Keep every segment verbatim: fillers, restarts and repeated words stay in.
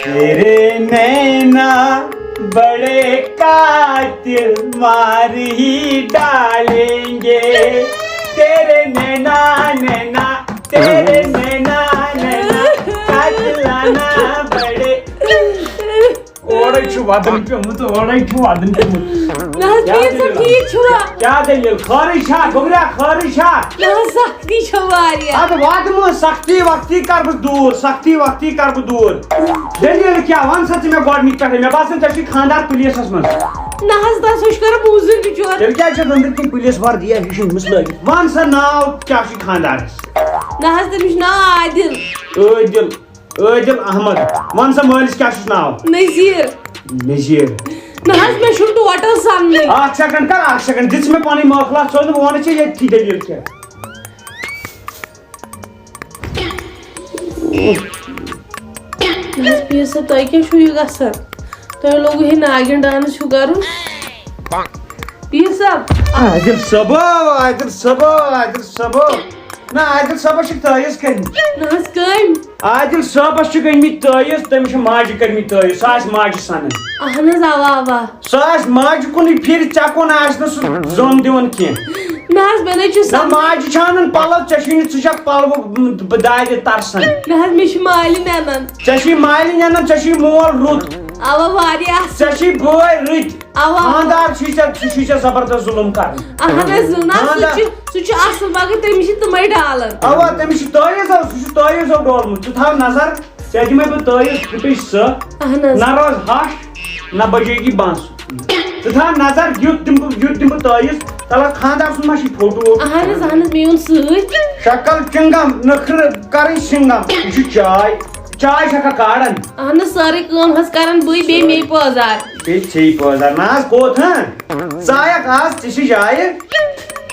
تیرے نینا بڑے قاتل مار ہی ڈالیں گے، تیرے نینا، نینا، تیرے نینا، نینا قاتلانہ بڑے۔ اورے چھُ ودُن پیومُت، اورے چھُ ودُن پیومُت۔ نہ حظ، کیٛاہ ٹھیٖک سا دٔلیٖل؟ ٹھیٖک چھُوا؟ کیٛاہ دٔلیٖل؟ خٲرٕے چھا؟ گوٚبرا، خٲرٕے چھا؟ نہ حظ، سختی چھو واریاہ۔ اَدٕ وَدٕ مہٕ، سختی وختی کَرٕ بہٕ دوٗر، سختی وختی کَرٕ بہٕ دوٗر۔ دٔلیٖل کیٛاہ؟ وَن سا ژٕ مےٚ گۄڈٕنِچ پٮ۪ٹھَے۔ مےٚ باسان، ژےٚ چھُے خانٛدار پُلیٖسَس منٛز۔ نہ حظ، تَس ہُہ چھُ کَران موٚزوٗرۍ بِچور۔ تیٚلہِ کیٛازِ چھَکھ أنٛدٕرۍ کِنۍ پُلیٖس وردی یا ہِش أنۍمٕژ لٲگِتھ؟ وَن سا ناو کیٛاہ چھُے خانٛدارَس؟ نہ حظ، تٔمِس چھُ ناو عادِل۔ عٲدِل۔ عٲدِل احمد۔ وَن سا مٲلِس کیٛاہ چھُس ناو؟ نذیٖر۔ نذیٖر۔ نہ حظ، مےٚ چھُنہٕ ٹوٹل سَننٕے۔ اَکھ سیکنڈ کر، اَکھ سیکنڈ۔ دِژ مےٚ پَنٕنۍ مٲخلات سوزنہٕ، بہٕ وَنَے ژےٚ ییٚتھی دٔلیٖل کیٛاہ۔ نہ حظ، پیٖر صٲب، تۄہہِ کیٛاہ چھُو یہِ گژھان؟ تۄہہِ لوگوُ ہے ناگِن ڈانس ہیوٗ کَرُن۔ پیٖر صٲب۔ عادِل صٲبو، عادِل صٲبو، عادِل صٲبو۔ نہ، عادِل صٲبَس چھِ تٲویٖز کٔرمٕتۍ۔ نہ حظ، کٔمۍ؟ عادِل صٲبَس چھِ گٔمٕتۍ تٲویٖز، تٔمِس چھِ ماجہِ کٔرمٕتۍ تٲویٖز، سُہ آسہِ ماجہِ سَنان۔ اَہَن حظ، اَوا، اَوا۔ سُہ آسہِ ماجہِ کُنُے پھِرِ، ژےٚ کُن آسہِ نہٕ سُہ زوٚن دِوان کینٛہہ۔ نہ حظ، مےٚ نَے چھُ نہ، سَمجھ۔ ماجہِ چھِ اَنان پَلو، ژےٚ چھُے نہٕ، ژٕ چھَکھ پَلوٕ دارِ تَرسان۔ نہ حظ، مےٚ چھِ مالِنۍ اَنان۔ ژےٚ چھُے مالِنۍ اَنان، ژےٚ چھُے مول رُت۔ اَوا، واریاہ اَصٕل۔ ژےٚ چھُے بٲے رٕتۍ۔ اَوا۔ خانٛدار چھُے ژےٚ، سُہ چھُے ژےٚ زبردست ظُلُم کَران۔ اَہَن حظ، نہ، سُہ خانٛدار۔ چھُ، سُہ چھُ اَصٕل، مگر تٔمِس چھِ تِمَے ڈالَن۔ اَوا، تٔمِس چھِ تٲویٖزو، سُہ چھُ تٲویٖزو ڈولمُت۔ ژٕ تھاو نظر، ژےٚ دِمَے بہٕ تٲویٖز، ژٕ پیٚیہِ سۄ۔ اَہَن حظ۔ نہ روز ہَش، نہ بجے گی بانسُری۔ ژٕ تھاو نظر، یُتھ دِمہٕ بہٕ، یُتھ دِمہٕ بہٕ تٲویٖز، تَلہ خانٛدار سُنٛد ما چھُے فوٹو ووٹو؟ اَہَن حظ، اَہَن حظ، مےٚ اوٚن سۭتۍ۔ شکل چِنٛگم، نٔخرٕ کَرٕنۍ سِنٛگم۔ یہِ چھُ چاے، چاے چھَکھا کارَن؟ اَہَن حظ، سٲرٕے کٲم حظ کَرَن بٕے، بیٚیہِ مے پٲزار۔ بیٚیہِ ژےٚ پٲزار۔ نہ حظ، کوٚت، ہاں؟ ژٕ آیَکھ آز، ژےٚ چھِ جایہِ۔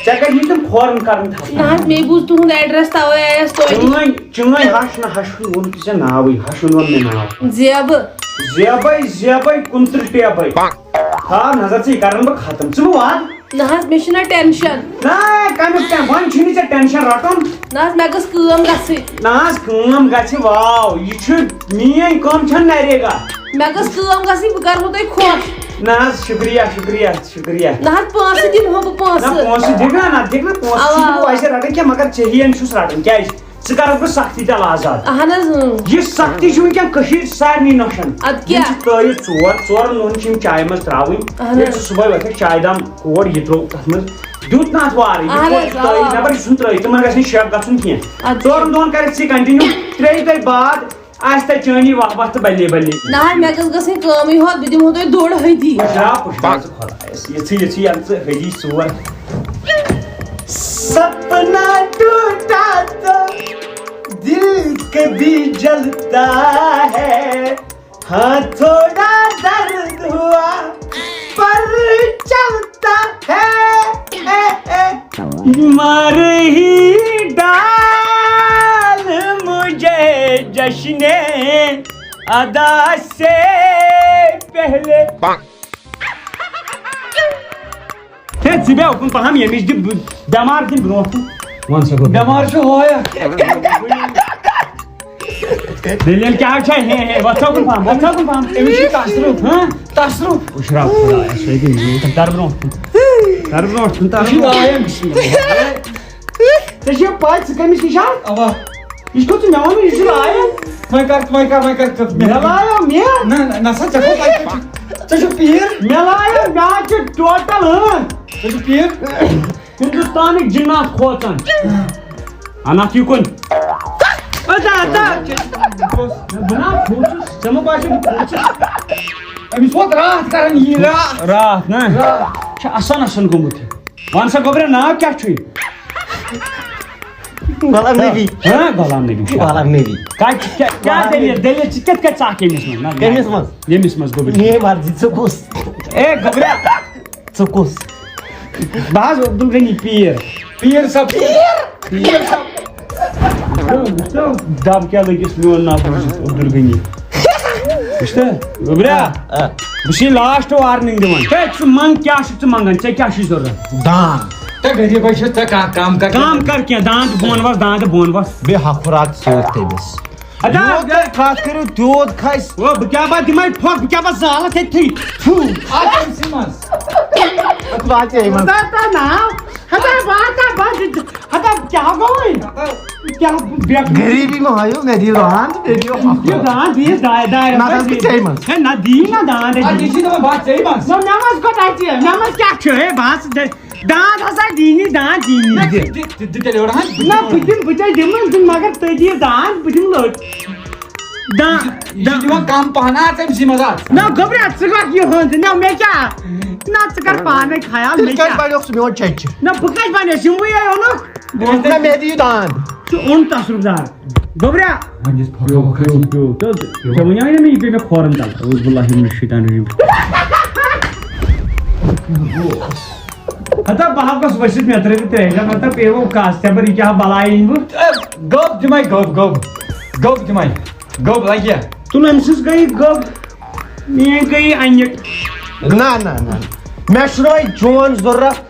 ژےٚ کَتہِ یِتھۍ تِم کھورَن کَرُن تھَپھ؟ نہ حظ، مے بوٗز تُہُنٛد ایڈرَس، تَوَے آیَس تۄہہِ نِش۔ چٲنۍ، چٲنۍ ہَش نہ ہَش ووٚن ژےٚ ناوٕے، ہَش ووٚن نہٕ مےٚ ناو۔ زیبہٕ۔ زیبَے، زیبَے، کُنترٕہ ٹیبَے۔ تھاو نظر، ژٕ یہِ کَرَن بہٕ ختم۔ ژٕ مہٕ وَد۔ نہ حظ، مےٚ چھُنہ ٹینشن۔ نہ، کَمیُک ٹین-، وۄنۍ چھُنہٕ ژےٚ ٹینشن رَٹُن۔ نہ حظ، مےٚ گٔژھ کٲم گژھٕنۍ۔ نہ حظ، کٲم گژھِ، واو، یہِ چھُ میٛٲنۍ کٲم چھَنہٕ نریگا۔ مےٚ گٔژھ کٲم گژھٕنۍ، بہٕ کَرہو تۄہہِ خۄش۔ نہ حظ، شُکریہ، شُکریہ، شُکریہ۔ نہ حظ، پونٛسہٕ دِمہو بہٕ نہ، پونٛسہٕ۔ پونٛسہٕ دِکھ نا، نہ دِکھ نا، پونٛسہٕ اَوا، چھُنہٕ بہٕ اَوا۔ ویسے رَٹان کینٛہہ، مگر ژےٚ ہِوٮ۪ن چھُس رَٹان۔ کیٛازِ؟ ژٕ کَرَکھ بہٕ سختی تَل آزاد۔ اہن حظ، اۭں۔ یہِ سختی چھِ وٕنکٮ۪ن کٔشیٖرِ سارنٕے نۄشَن۔ اَدٕ کیٛاہ؟ یِم چھِ تٲیِد ژور، ژورَن دۄہَن چھِ یِم چایہِ منٛز ترٛاوٕنۍ۔ اہن ییٚلہِ حظ۔ ژٕ صُبحٲے وۄتھَکھ چایہِ دام کھور، یہِ ترٛوو تَتھ منٛز، دیُت نہ اَتھ وارٕے، یہِ اہن کھور حظ، چھُ تٲیِد اَوا۔ نٮ۪بر، یہِ چھُنہٕ ترٛٲیِتھ، تِمَن گژھِ نہٕ شک گژھُن کینٛہہ۔ اَدٕ ژورَن کیٛاہ؟ دۄہَن کَرَکھ ژٕ یہِ continue، ترٛیٚیہِ دۄہہِ بعد آسہِ تَتہِ چٲنی واہ واہ تہٕ بلے بلے۔ نہ حظ، مےٚ گٔژھ گژھٕنۍ کٲمٕے ہوت، بہٕ دِمہٕ ہو تۄہہِ ڈوٚڈ ہدی۔ پُشراو، پُشراو ژٕ خۄدایَس۔ یِژھٕے، یِژھٕے یَن ژٕ ہدی ژور۔ سپنا ٹوٹا تو دل کبھی جلتا ہے، ہاں تھوڑا درد ہوا پر چلتا ہے۔ A, A. مر ہی ڈال مجھے جشن ادا سے پہلے۔ ہے، ژٕ بیٚہہ اُکُن پَہَم، ییٚمِس دِ ب-، بٮ۪مار دِن برونٛٹھ کُن۔ وَن سا گوٚو۔ بٮ۪مار چھُ ہو یا۔ دٔلیٖل کیٛاہ چھےٚ؟ ہے، ہے، وۄتھ سا اُکُن پَہَم، وۄتھ سا اُکُن پَہَم۔ أمِس چھُ تصرُف، ہاں؟ تصرُف۔ پُشراو خۄدایَس سۭتۍ، یہِ کَر برونٛٹھ کُن۔ کَر برونٛٹھ کُن، یہِ چھُ تصرُف۔ لایان۔ ژےٚ چھےٚ پَے ژٕ کٔمِس نِش آکھ؟ اَوا۔ یہِ چھُ ژٕ مےٚ وَنُن، یہِ چھُ لایان۔ وۄنۍ کر، وۄنۍ کر، وۄنۍ کر، کر۔ مےٚ لایو، مےٚ؟ نہ، نہ، نہ سا، ژےٚ کوٚت لایہِ؟ ژےٚ چھُ پیٖر؟ مےٚ لایو، مےٚ حظ چھُ ٹوٹل، ہٲں۔ ژےٚ چھُ پیٖر؟ ہِندُستانٕکۍ جِنات کھوژان۔ اَناتھ یہِ کُن۔ اَدا، اَدا۔ بہٕ نا کھوٗژُس، ژےٚ مہ باسیو بہٕ کھوٗژُس۔ أمِس ووت راتھ کران یی راتھ۔ راتھ نا؟ راتھ۔ چھُ اَسان اَسان گوٚمُت یہِ۔ وَن سا گوٚبرا، ناو کیٛاہ چھُے؟ غلام نبی۔ ہاں، غلام نبی چھُ۔ غلام نبی۔ کَتہِ چھِ، کیٛاہ، کیٛاہ غلام دٔلیٖل؟ نبی۔ دٔلیٖل چھِ کِتھ کٔنۍ ژٕ آکھ ییٚمِس منٛز؟ نہ، کٔمِس منٛز؟ ییٚمِس منٛز گوٚبرِ۔ میٛٲنۍ مرضی، ژٕ کُس؟ اے گوٚبرا۔ ژٕ کُس؟ بہٕ حظ عبدالغنی پیٖر۔ پیٖر صٲب۔ پیٖر؟ پیٖر صٲب۔ وٕچھتہٕ، وٕچھتہٕ، دَب کیٛاہ لٔگِس میون ناو بوٗزِتھ عبدالغنی۔ وٕچھتہٕ، گوٚبرا؟ آ، آ۔ بہٕ چھُسے last warning دِوان۔ ہے، ژٕ منٛگ، کیٛاہ چھُکھ ژٕ منٛگان؟ ژےٚ کیٛاہ چھُے ضروٗرت؟ دان۔ تہٕ غریٖبَے چھُس، ژٕ کانٛہہ کَم کَر۔ کَم کَر کینٛہہ، دان تہٕ بۄن وَس، دان تہٕ بۄن وَس۔ بیٚیہِ ہَتھ خُراک سۭتۍ تٔمِس۔ ادا، یوٗت تُہۍ کتھ کٔرِو، تیوٗت کھسہِ۔ او، بہٕ کیٛاہ بہٕ دِمے پھۄکھ، بہٕ کیٛاہ بہٕ زالَتھ ییٚتھی؟ تھُو۔ اَتھ أمۍ سٕے منٛز۔ واتہِ أمۍ منٛز۔ ہتا، ہتا ناو، ہتا بہٕ، ہتا بہٕ، ہتا کیٛاہ گوٚوُے؟ کیٛاہ بے-، غریٖبی مہ ہٲیِو، مےٚ دِیِو دان تہٕ مےٚ دِیِو پھۄکھ۔ یہِ دان دِیِس دارِ، دارِ نہ، اَنٛدر تَتھ چھِ دِیِس۔ ژےٚ منٛز۔ ہے، نہ دِیی نہ دان، ہے، اَدٕ یہِ دِیی۔ چھِ دَپان بَتہٕ ژےٚ منٛز۔ نہ، مےٚ منٛز کوٚت اَژِ؟ مےٚ منٛز کیٛاہ چھُ؟ ہے، بہٕ ہسا دِ-، دان ہسا دِیی، دان دِیی۔ نہ، دِ۔ دِ، دِ، دِ تیٚلہِ یورٕ، ہا؟ نہ، بہٕ دِمہٕ، بہٕ ژےٚ دِمہٕ، مگر ژٕ دِیہِ دان، بہٕ دِمہٕ لٔٹ۔ دان، یہِ چھُ دِوان کم پہن، آ، تٔمۍ سٕے منٛز آ۔ نہ، گوٚبریا، ژٕ گژھ یِہُنٛد، نہ، مےٚ کیٛاہ؟ نہ، ژٕ کر پانے خیال، تیٚلہِ مےٚ کیٛازِ کیٛاہ؟ بنیوکھ ژٕ میون چچہِ؟ نہ، بہٕ کتہِ بنیوس؟ یِموٕے ہے اوٚنُکھ۔ نہ، مےٚ دِیِو دان۔ ژٕ اوٚن تصرُف دار۔ گوٚبریا۔ وۄنۍ دِس پھۄکھا وۄکھا۔ پیوٚو، پیوٚو، پیوٚو۔ ژٕ، ژےٚ وَنیٛاے نہ مےٚ یہِ پیٚیہِ مےٚ کھورن تل۔ اعوذ باللہ من الشیطان الرجیم۔ ہتا بہٕ ہا گوٚژھ ؤسِتھ، مےٚ ترٛٲوِتھ ترٛیش، مطلب، پیٚیہِ وۄنۍ کَس، ژےٚ بٔر یہِ کیٛاہ بَلاے أنۍ بہٕ؟ اے، گوٚب دِمَے، گوٚب، گوٚب۔ گوٚب دِمَے۔ گوٚب لَگہِ۔ تُل، أمۍ سٕنٛز گٔیہِ گٔب، میٛٲنۍ گٔیہِ اَنہِ۔ نہ، نہ، نہ۔ مےٚ چھُنہٕ وۄنۍ چون ضروٗرت،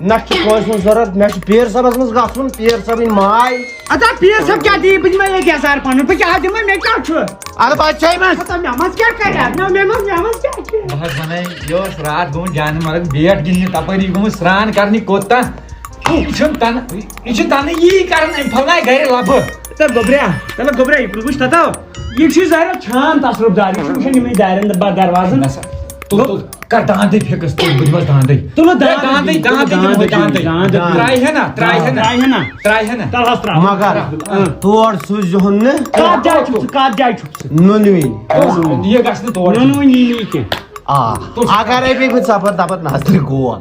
نہ چھُ کٲنٛسہِ ہُنٛد ضروٗرت۔ مےٚ چھُ پیٖر صٲبَس منٛز گژھُن، پیٖر صٲبٕنۍ ماے۔ اَدا پیٖر صٲب کیٛاہ دِیہِ؟ بہٕ دِمَے ییٚتہِ یَزار پَنُن، بہٕ کیٛاہ دِمَے؟ مےٚ کیٛاہ چھُ؟ اَدٕ بَچَے منٛز۔ ہتا مےٚ منٛز کیٛاہ کَرِ؟ نہ، مےٚ منٛز، مےٚ منٛز کیٛاہ چھُ؟ بہٕ حظ وَنَے، یہِ اوس راتھ گوٚمُت جانہِ مرگ بیٹ گِنٛدنہِ، تَپٲری گوٚمُت سرٛان کَرنہِ کوٚت تام۔ یہِ چھُنہٕ تَنہٕ، یہِ چھُ تَنہٕ یی کَران، أمۍ پھۄلنایہِ گَرِ لَبہٕ۔ تہٕ گوٚبریا، تَلہٕ گوٚبریا، یہِ وٕچھ تَتھ آو۔ یہِ چھُ ظٲہِر چھان تصرُف دار، یہِ چھُنہٕ وٕچھان یِمنٕے دارٮ۪ن تہٕ دروازَن۔ نسا، تُل، تُل، کر داندٕے پھِکَس، تُل، بہٕ دِمَس داندٕے۔ تُلہٕ ہے، داند، داندٕے، تُلہٕ داندٕے دِمہٕ بہٕ، داند، داندٕے۔ داند۔ ترٛایہِ ہے نا، ترٛایہِ ہے نا۔ ترٛایہِ ہے نا۔ ترٛایہِ ہے نا۔ تَلہٕ حظ ترٛاو۔ مگر اۭں۔ تور سوٗزِہُن نہٕ۔ کَتھ جایہِ چھُکھ ژٕ، کَتھ جایہِ چھُکھ ژٕ؟ نُنوٕنۍ۔ یہِ گژھِ نہٕ تور۔ نُنوٕنۍ یی نہٕ یہِ کینٛہہ۔ آ۔ تُل۔ اگرے بیٚیہِ بہٕ ژپر دپر نظرِ گول۔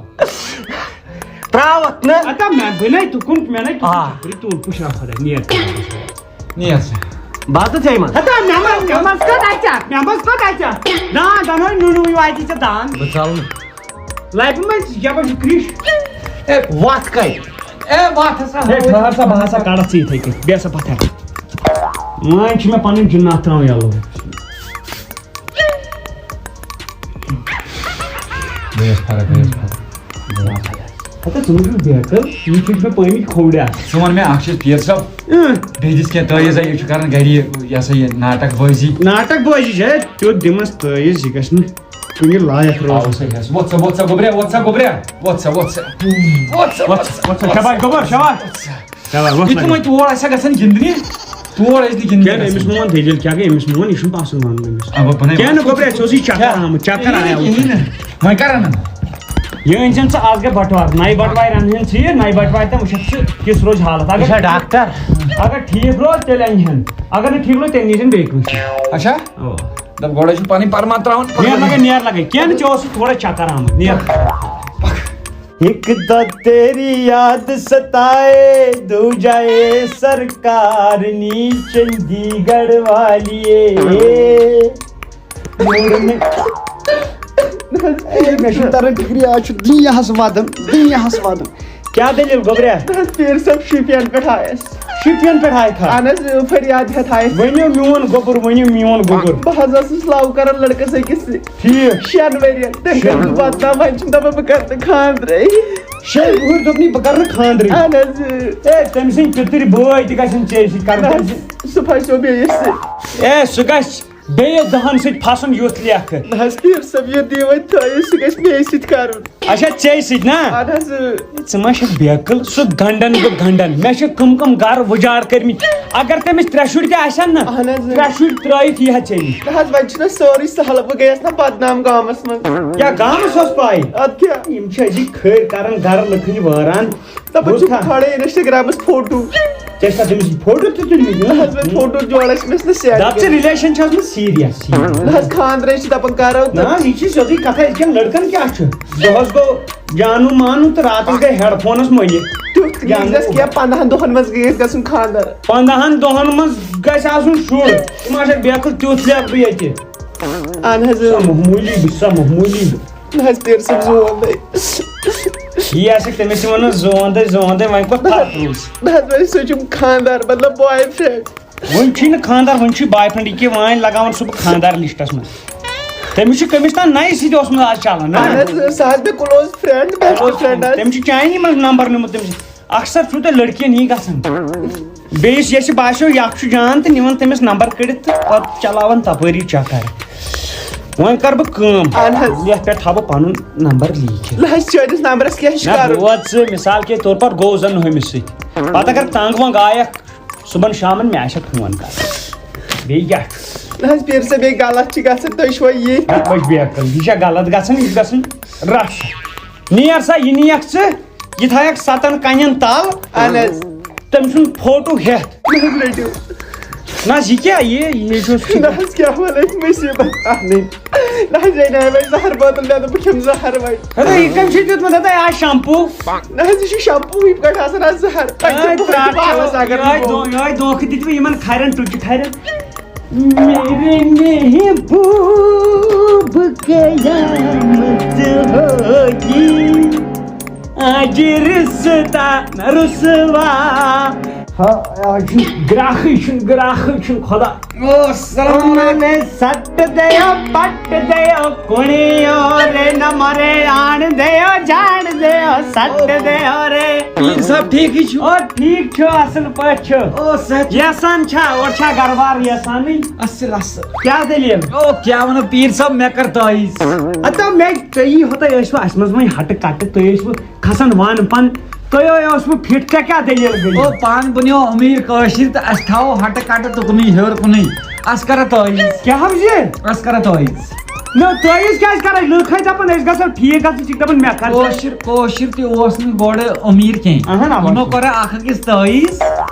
تراوتھ نہ۔ اتا مےٚ بنے تُکُن، مےٚ نے تُکُن آ۔ چکرِ تُل، پُشرا خۄدا، نیر۔ نیر سا۔ بس تہٕ ژےٚ منٛز۔ ہتا مےٚ منٛز، مےٚ منٛز کتھ اَژِ اَتھ؟ مےٚ منٛز کتھ اَژِ اَتھ؟ دان، دنہٕ ہوے نُنوٕے واتہِ ژےٚ دان۔ بہٕ ژلہٕ نہٕ۔ لبہِ منٛز یپٲرۍ چھُ کرٛش۔ اے، وتھ کتہِ؟ اے، وتھ ہسا ہے، ہٲوِتھ۔ ٹھہر سا، بہٕ ہسا کڑتھ ژٕ یِتھَے کٔنۍ۔ بیٚہہ سا پتھر۔ وۄنۍ چھِ مےٚ پنٕنۍ جِنات ترٛاوٕنۍ یَلہٕ۔ گٔیَس فرق، گٔیَس فرق۔ ہتا ژٕ مہٕ چھُکھ بیقل، یِم چھِ مےٚ پٲمٕتۍ کھوڑا۔ ژٕ وَن مےٚ اَکھ چیٖز، پیٖر صٲب، اۭں۔ بیٚیہِ دِژ کینٛہہ تٲویٖزا، یہِ چھُ کَران گَرِ یہِ، یہِ ہسا یہِ ناٹک بٲزی۔ ناٹک بٲزی چھِ، ہے، تیُتھ دِمَس تٲویٖز، یہِ گژھِ نہٕ کُنہِ لایق روزُن۔ آو سا ہٮ۪س۔ وۄتھ سا، وۄتھ سا، گوٚبریا، وۄتھ سا، گوٚبریا۔ وۄتھ سا، وۄتھ سا۔ وۄتھ سا، وۄتھ سا۔ شاباش، گوٚبُر، شاباش۔ وۄتھ سا۔ چلو، وۄتھ یہِ تہِ وۄنۍ۔ وۄنۍ تور آسہِ ہا گژھان گِنٛدنہِ، تور ٲسۍ نہٕ گِنٛدنہِ کیٛاہ گژھان۔ أمِس مون دٔلیٖل کیٛاہ گٔے؟ أمِس مون، یہِ چھُنہٕ پَسنٛد وَنُن أمِس۔ اَوا، بَنٲے کیٛاہ نہٕ وۄتھ۔ گوٚبرا، ژےٚ اوسُے چَکَر آمُت، چَکَر آیو۔ کِہیٖنۍ نہٕ۔ وۄنۍ کَر اَنَن؟ یہِ أنۍ زٮ۪ن ژٕ، آز گٔے بَٹوار، نَیہِ بَٹوارِ اَنہٕ ہن ژٕ یہِ، نَیہِ بَٹوارِ تام وٕچھَکھ ژٕ کِژھ روزِ حالت۔ اگر یہِ چھا ڈاکٹر؟ اگر ٹھیٖک روز، تیٚلہِ اَنہِ ہن، اگر نہٕ ٹھیٖک روز، تیٚلہِ نی زٮ۪ن بیٚیہِ کٲنٛسہِ۔ اچھا؟ اَوا۔ دَپ گۄڈَے چھُ پَنٕنۍ پَرمان ترٛاوان۔ نیر لگے، نیر لگے۔ کینٛہہ نہٕ، ژےٚ اوسُے تھوڑا چکر آمُت۔ نیر۔ ایک دن تیری یاد ستائے، دو جائے سرکار نی چندی گڑھ والیے۔ مےٚ چھُنہٕ تران فِکرِ، آز چھُ دُنیاہَس وَدُن، دُنیاہَس وَدُن۔ کیٛاہ دٔلیٖل، گوٚبریا؟ نہ حظ، پیٖر صٲب، شُپین پٮ۪ٹھ آیَس۔ شُپین پٮ۪ٹھ آیہِ کھا؟ اہن حظ، فریاد ہٮ۪تھ آیَس۔ ؤنِو میون گوٚبُر، ؤنِو میون گوٚبُر۔ بہٕ حظ ٲسٕس love کران لڑکس أکِس سۭتۍ۔ ٹھیٖک۔ شٮ۪ن ؤرین۔ تٔمۍ شٮ۪ن۔ کٔر نہٕ بدنام، وۄنۍ چھُم دَپان بہٕ کرٕ نہٕ خاندرٕے۔ شیٚیہِ وُہٕرۍ دوٚپ نہٕ بہٕ کرٕ نہٕ خاندرٕے۔ اہن حظ۔ اے، تٔمۍ سٕنٛدۍ پِتٕرۍ بٲے تہِ گژھن ژےٚ سۭتۍ کرٕنۍ۔ نہ حظ، سُہ پھسیو بیٚیِس سۭتۍ۔ اے، سُہ گژھِ بیٚیہِ دَہَن سۭتۍ پھسُن یُتھ لیکھٕ۔ نہ حظ، پیٖر صٲب، یہِ دِیِو وۄنۍ تھٲیِو، سُہ گژھِ مے سۭتۍ کرُن۔ اچھا، ژےٚ سۭتۍ نا؟ اہن حظ۔ ژٕ ما چھکھ بیقل؟ سُہ گنڈن بہٕ گنڈن۔ مےٚ چھِ کٕم کٕم گرٕ وُجار کٔرمٕتۍ۔ اگر تٔمِس ترٛےٚ شُرۍ تہِ آسن نا، اہن حظ۔ ترٛےٚ شُرۍ ترٲیِتھ یی ہا ژےٚ نِش۔ نہ حظ، وۄنۍ چھُنہ سورُے سہل، بہٕ گٔیس نا بدنام گامس منٛز۔ کیٛاہ گامس ٲس پاے؟ ادٕ کیٛاہ؟ یِم چھِ أزِکۍ کھٔرۍ کران گرٕ لُکن وٲران۔ دَپان چھُکھ بوٗزتھا؟ کھالے Instagram-س فوٹو۔ ژےٚ چھا تٔمِس فوٹو تہِ تُلمٕتۍ؟ نہ حظ، وۄنۍ فوٹو جوڑا چھِ مےٚ ٲسۍ نہٕ send دَپ ژٕ کٔرمٕتۍ۔ Relation چھِ ٲسمٕژ serious۔ نہ حظ، خانٛدرَے چھِ دَپان کَرو تہٕ۔ نہ حظ، یہِ چھِ سیوٚدُے کَتھا، أزکٮ۪ن لٔڑکَن کیٛاہ چھُ؟ دۄہَس گوٚو جانو مانو تہٕ راتَس گٔے headphones مٔنِتھ۔ تیُتھ گٔیَس جانو۔ کینٛہہ، پنٛداہَن دۄہَن منٛز گٔیَس گژھُن خانٛدر۔ پنٛداہَن دۄہَن منٛز گژھِ آسُن شُر۔ ژٕ ما چھَکھ بیقٕل، تیُتھ لیکھٕ بہٕ ییٚتہِ۔ اہن حظ، سۄ اۭں۔ معموٗلی، سۄ معموٗلی۔ نہ حظ، پیٖر صٲب، زوندَے۔ یی آسہِ تٔمِس تہِ وَنان زوندَے، زوندَے، وۄنۍ کوٚت نہ حظ۔ پَتھ روٗز؟ نہ حظ، وۄنۍ سوٗنٛچُم خانٛدار، مطلب boyfriend۔ وۄنۍ چھُے نہٕ خانٛدار، وۄنۍ چھُے boyfriend، یہِ کیٛاہ وۄنۍ لگاوان سُہ بہٕ خانٛدار list-س منٛز؟ تٔمِس چھُ کٔمِس تام نَیہِ سۭتۍ اوسمُت آز چلان، نہ؟ اہن حظ، سُہ حظ مےٚ close friend، best friend حظ۔ تٔمِس چھُ چاینی منٛز number نیوٗمُت تٔمِس۔ اکثر چھُو تۄہہِ لڑکِیَن یی گژھان۔ بیٚیِس ییٚسہِ باسیو یہِ اکھ چھُ جان تہٕ نِوان تٔمِس نمبر کٔڑِتھ تہٕ پتہٕ چلاوان تپٲری چکر۔ وۄنۍ کر بہٕ کٲم، اہن حظ۔ یتھ پٮ۪ٹھ تھاوٕ بہٕ پنُن نمبر لیٖکھِتھ۔ نہ حظ، چٲنِس نمبرس کیٛاہ چھُ نہ، کرُن؟ بوز ژٕ، مثال کے طور پر گوٚو زن ہُمِس سۭتۍ۔ پتہٕ اگر تنگ ونگ آیکھ، صُبحن شامن مےٚ آسہِ فون کرُن۔ بیٚیہِ کیٛاہ چھُ؟ نہ حظ، پیٖر صٲب، بیٚیہِ غلط چھِ گژھان، تُہۍ چھِوا یہِ؟ نہ، وۄنۍ چھِ بیکل، یہِ چھا غلط گژھان؟ یہِ چھُ گژھان رَٹھ۔ نیر سا، یہِ نِیَکھ ژٕ، یہِ تھایَکھ ستن کنٮ۪ن تل۔ اہن حظ۔ تٔمۍ سُنٛد فوٹو ہٮ۪تھ۔ نہ حظ، رٔٹِو۔ نہ حظ، یہِ کیٛاہ؟ یہِ، یہِ چھُس نہ حظ، کیٛاہ وَنہٕ أسۍ مُصیٖبت؟ اہن حظ۔ نہ حظ، یہِ نہ وۄنۍ زہر بٲتل، مےٚ دوٚپ بہٕ کھٮ۪مہٕ زہر وۄنۍ۔ ہے، یہِ کٔمۍ چھُ دیُتمُت؟ ہے، آ شمپوٗ۔ نہ حظ، یہِ چھُ شمپوٗ، یہِ پٮ۪ٹھ آسان آز زہر۔ تۄہہِ ہے، چھُو پوٚز ترٛٹھ، پاگل اگر یِہوٚے نہٕ دو-، یِہوٚے دھوکہٕ دِتوٕ یِمن کھرٮ۪ن ٹُچہِ کھرٮ۪ن۔ میرے محبوب قیامت ہوگی، آج رستا نہ رسوا۔ ہا، آز چھُنہٕ گراکھٕے، چھُنہٕ گراکھٕے، چھُنہٕ خدا۔ او، السلام علیکم۔ سٹ دیو، پٹ دیو، کُنی اور نہ مرے، آن دیو، جان دیو، سٹ دیو رے۔ پیٖر صٲب، ٹھیٖکھٕے چھِو؟ او، ٹھیٖک چھُ، اصل پٲٹھۍ چھُ۔ او، صحت چھُ؟ یژھان چھا، اورٕ چھا گرٕ بار یژھانٕے؟ اصل، اصل۔ کیٛاہ دٔلیٖل؟ او، کیٛاہ وَنو پیٖر صٲب، مےٚ کٔر تٲیٖز۔ ہتا مےٚ، ژےٚ یی ہوتَے ٲسوٕ اَسہِ منٛز وۄنۍ ہَٹہٕ کَٹہٕ، تُہۍ ٲسوٕ کھسان وَن پَن، تُہۍ ٲسوٕ فِٹ، ژےٚ کیٛاہ دٔلیٖل گٔیے؟ او، پانہٕ بنیو أمیٖر کٲشِر تہٕ اَسہِ تھاوو ہَٹہٕ کَٹہٕ تُکنُے ہیوٚر کُنُے۔ اَسہِ کَرا تٲیٖز؟ کیٛاہ حظ یہِ؟ اَسہِ کَرا تٲیٖز؟ نہ، تٲیٖز کیٛازِ کَرَے؟ لُکھ ہے دَپان أسۍ گژھو ٹھیٖک گژھُن، ژٕ چھِکھ دَپان مےٚ کَر۔ کٲشِر، کٲشِر تہِ اوس نہٕ گۄڈٕ أمیٖر کینٛہہ۔ اَہَن، اَوا۔ یِمو کَرا اَکھ أکِس تٲیٖز،